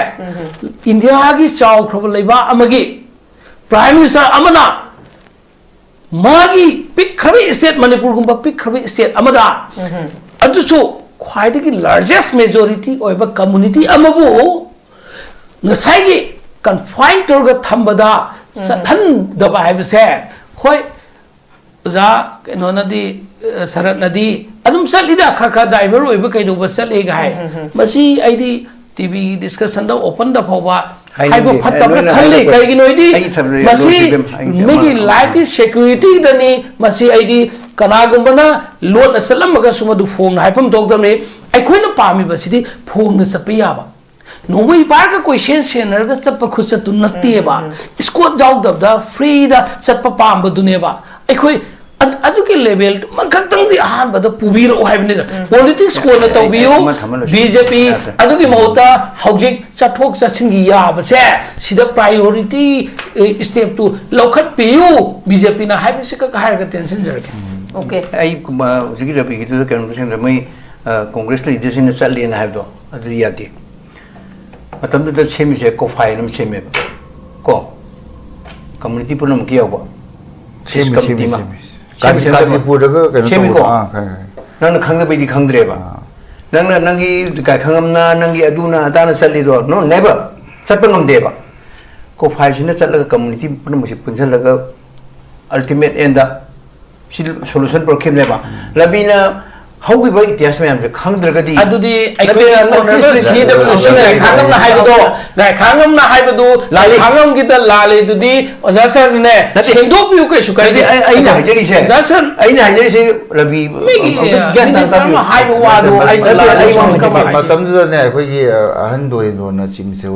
ꯏꯟꯗꯤꯌꯥꯒꯤ ꯆꯥꯎꯈ꯭ꯔꯕ ꯂꯩꯕꯥꯛ ꯑꯃꯒꯤ ꯄ꯭ꯔꯥꯏꯝ ꯃꯤꯅꯤꯁꯇꯔ ꯑꯃꯅ ꯃꯥꯒꯤ ꯄꯤꯛꯈ꯭ꯔꯕ ꯁ꯭ꯇꯦꯠ ꯃꯅꯤꯄꯨꯔꯒꯨꯝꯕ ꯄꯤꯛꯈ꯭ꯔꯕ ꯁ꯭ꯇꯦꯠ ꯑꯃꯗ ꯑꯗꯨꯁꯨ ꯈ꯭ꯋꯥꯏꯗꯒꯤ ꯂꯥꯔꯖꯦꯁ ꯃꯦꯖꯣꯔꯤꯇꯤ ꯑꯣꯏꯕ ꯀꯝꯃꯨꯅꯤꯇꯤ ꯑꯃꯕꯨ ꯉꯁꯥꯏꯒꯤ ꯀꯟꯐꯥꯏꯟ ꯇꯧꯔꯒ ꯊꯝꯕꯗ ꯆꯠꯍꯟꯗꯕ ꯍꯥꯏꯕꯁꯦ, ꯍꯣꯏ, ꯑꯣꯖꯥ ꯀꯩꯅꯣꯅꯗꯤ, ꯑ, ꯁꯔꯠꯅꯗꯤ ꯑꯗꯨꯝ ꯆꯠꯂꯤꯗ, ꯈꯔ ꯈꯔ ꯗꯥꯏꯚꯔ ꯑꯣꯏꯕ ꯀꯩꯗꯧꯕ ꯆꯠꯂꯦꯒ ꯍꯥꯏ꯫ ꯃꯁꯤ ꯑꯩꯗꯤ ꯇꯤ ꯚꯤꯒꯤ ꯗꯤꯁꯀꯁꯟꯗ ꯑꯣꯄꯟꯗ ꯐꯥꯎꯕ ꯍꯥꯏꯕ ꯍꯥꯏꯅꯤꯡꯗꯦ꯫ ꯐꯠꯇꯕ꯭ꯔꯥ ꯅꯣꯏꯅ ꯈꯜꯂꯤ꯫ ꯍꯥꯏꯔꯛꯄ ꯀꯩꯒꯤꯅꯣ ꯍꯥꯏꯗꯤ ꯑꯩ ꯊꯝꯖꯒꯦ, ꯃꯁꯤ ꯂꯣꯏꯁꯤꯟꯕꯤꯔꯝ-, ꯑꯩ ꯃꯤꯒꯤ ꯑꯃ, ꯑꯃ, ꯂꯥꯏꯐꯀꯤ ꯁꯦꯀ꯭ꯌꯨꯔꯤꯇꯤꯗꯅꯤ꯫ ꯃꯁꯤ ꯑꯩꯗꯤ ꯀꯅꯥꯒꯨꯝꯕꯅ ꯂꯣꯟꯅ ꯆꯠꯂꯝꯃꯒꯁꯨ ꯃꯗꯨ ꯐꯣꯡꯅ ꯍꯥꯏꯐꯝ ꯊꯣꯛꯇꯕꯅꯤ꯫ ꯑꯩꯈꯣꯏꯅ ꯄꯥꯝꯃꯤꯕꯁꯤꯗꯤ ꯐꯣꯡꯅ ꯆꯠꯄ ꯌꯥꯕ, ꯅꯣꯡꯃꯩ ꯄꯥꯏꯔꯒ ꯀꯣꯏꯁꯦꯟ ꯁꯦꯟꯅꯔꯒ ꯆꯠꯄ ꯈꯨꯆꯠꯇꯨ ꯅꯠꯇꯦꯕ꯫ ꯏꯁꯀꯣꯠ ꯌꯥꯎꯗꯕꯗ ꯐ꯭ꯔꯤꯗ ꯆꯠꯄ ꯄꯥꯝꯕꯗꯨꯅꯦꯕ꯫ ꯑꯩꯈꯣꯏ ꯑꯗ-, ꯑꯗꯨꯒꯤ ꯂꯦꯚꯦꯜꯗꯨꯃ ꯈꯛꯇꯪꯗꯤ ꯑꯍꯥꯟꯕꯗ ꯄꯨꯕꯤꯔꯛꯑꯣ ꯍꯥꯏꯕꯅꯤꯅ꯫ ꯄꯣꯂꯤꯇꯤꯛꯁ ꯀꯣꯟꯅ ꯑꯩ, ꯑꯩ, ꯇꯧꯕꯤꯌꯨ꯫ ꯑꯃ ꯊꯝꯃ ꯂꯣꯏꯁꯤꯟ-, ꯕꯤ ꯖꯦ ꯄꯤ ꯌꯥꯗ꯭ꯔꯦ꯫ ꯑꯗꯨꯒꯤ ꯃꯍꯨꯠꯇ ꯍꯧꯖꯤꯛ ꯆꯠꯊꯣꯛ ꯆꯠꯁꯤꯟꯒꯤ ꯌꯥꯕꯁꯦ ꯁꯤꯗ ꯄ꯭ꯔꯥꯏꯌꯣꯔꯤꯇꯤ, ꯑꯦ, ꯁ꯭ꯇꯦꯞꯇꯨ ꯂꯧꯈꯠꯄꯤꯌꯨ ꯕꯤ ꯖꯦ ꯄꯤꯅ ꯍꯥꯏꯕꯁꯤ ꯈꯛ ꯍꯥꯏꯔꯒ ꯇꯦꯟꯁꯤꯟꯖꯔꯒꯦ꯫ ꯑꯣꯀꯦ꯫ ꯑꯩ ꯀꯨꯝꯕ ꯍꯧꯖꯤꯛꯀꯤ ꯔꯕꯤꯒꯤꯗꯨꯗ ꯀꯩꯅꯣꯝꯇ ꯁꯦꯝꯖ-, ꯃꯣꯏ, ꯑ, ꯀꯣꯡꯒ꯭ꯔꯦꯁ ꯂꯤꯗꯔꯁꯤꯡꯅ ꯆꯠꯂꯦꯅ ꯍꯥꯏꯕꯗꯣ ꯑꯗꯨꯗꯤ ꯌꯥꯗꯦ꯫ ꯃꯇꯝꯗꯨꯗ ꯁꯦꯝꯃꯤꯁꯦ ꯀꯣꯐꯥꯏꯅ ꯑꯃ ꯁꯦꯝꯃꯦꯕ ꯀꯣ, ꯀꯝꯃꯨꯅꯤꯇꯤ ꯄꯨꯝꯅꯃꯛꯀꯤ ꯌꯥꯎꯕ ꯁꯦꯝꯃꯤ, ꯀꯝꯃꯤꯇꯤ ꯁꯦꯝꯃꯤ, ꯑꯃ꯫ ꯁꯦꯝꯃꯤ꯫ ꯁꯦꯝꯃꯤ, ꯀꯥꯖꯤ-, ꯁꯦꯝꯃꯤ꯫ ꯀꯥꯖꯤꯄꯨꯔꯗꯒ ꯀꯩꯅꯣ ꯁꯦꯝꯃꯤꯀꯣ? ꯇꯧꯕꯗꯣ? ꯑꯥ, ꯈꯪꯉꯦ, ꯈꯪꯉꯦ꯫ ꯅꯪꯅ ꯈꯪꯗꯕꯩꯗꯤ ꯈꯪꯗ꯭ꯔꯦꯕ꯫ ꯑꯥ꯫ ꯅꯪꯅ ꯅꯪꯒꯤ ꯀꯥꯏꯈꯪ ꯑꯃꯅ, ꯅꯪꯒꯤ ꯑꯗꯨꯅ ꯑꯗꯥꯅ ꯆꯠꯂꯤꯗꯣ? No, never. ꯆꯠꯄ ꯉꯝꯗꯦꯕ꯫ ꯀꯣꯐꯥꯏꯁꯤꯅ ꯆꯠꯂꯒ ꯀꯝꯃꯨꯅꯤꯇꯤ ꯄꯨꯝꯅꯃꯛꯁꯦ ꯄꯨꯟꯁꯤꯜꯂꯒ ultimate end ꯁꯤ solution ꯄꯨꯔꯛꯈꯤꯕꯅꯦꯕ꯫ ꯔꯕꯤꯅ ꯍꯧꯈꯤꯕ ꯏꯇꯤꯍꯥꯁ ꯃꯌꯥꯝꯁꯦ ꯈꯪꯗ꯭ꯔꯒꯗꯤ ꯑꯗꯨꯗꯤ ꯅꯠꯇꯦ, ꯑꯩꯈꯣꯏ ꯅꯠꯇꯦ, ꯍꯣꯅꯔꯦꯕꯜ ꯅꯠꯇꯦ, ꯁꯤ ꯗꯕ꯭ꯂꯤꯎ ꯁꯤ ꯅꯠꯇꯦ, ꯒꯥꯏꯈꯥꯉꯝꯅ ꯍꯥꯏꯕꯗꯣ, ꯒꯥꯏꯈꯥꯉꯝꯅ ꯍꯥꯏꯕꯗꯨ ꯂꯥꯜꯂꯤ꯫ ꯒꯥꯏꯈꯥꯉꯝꯒꯤꯗ ꯂꯥꯜꯂꯦ ꯑꯗꯨꯗꯤ ꯑꯣꯖꯥ ꯁꯥꯔꯅꯅꯦ ꯅꯠꯇꯦ꯫ ꯁꯦꯡꯗꯣꯛꯄꯤꯌꯨ, ꯀꯩꯁꯨ ꯀꯥꯏꯗꯦ꯫ ꯅꯠꯇꯦ, ꯑꯩ- ꯑꯩꯅ ꯍꯥꯏꯖꯔꯤꯁꯦ ꯑꯣꯖꯥ ꯁꯥꯔ, ꯑꯩꯅ ꯍꯥꯏꯖꯔꯤꯁꯦ ꯔꯕꯤ ꯃꯤꯒꯤ ꯑꯝꯇ ꯒ꯭ꯌꯥꯟ ꯇꯥꯅ ꯃꯤꯅꯤꯁꯇꯔ ꯑꯃ ꯇꯥꯕꯤꯌꯨ꯫ ꯍꯥꯏꯕ ꯋꯥꯗꯣ ꯅꯠꯇꯦ, ꯑꯩ ꯑꯩ ꯁꯨꯝ ꯋꯥ ꯀꯃꯥꯏ ꯍꯥꯏꯖꯒꯦ꯫ ꯍꯥꯏꯗꯣꯏꯅꯣ? ꯃꯇꯝꯗꯨꯗꯅꯦ ꯑꯩꯈꯣꯏꯒꯤ ꯑ, ꯑꯍꯟ ꯗꯣꯔꯦꯟꯗ꯭ꯔꯣꯅ ꯆꯤꯞ ꯃꯤꯅꯤꯁꯇꯔ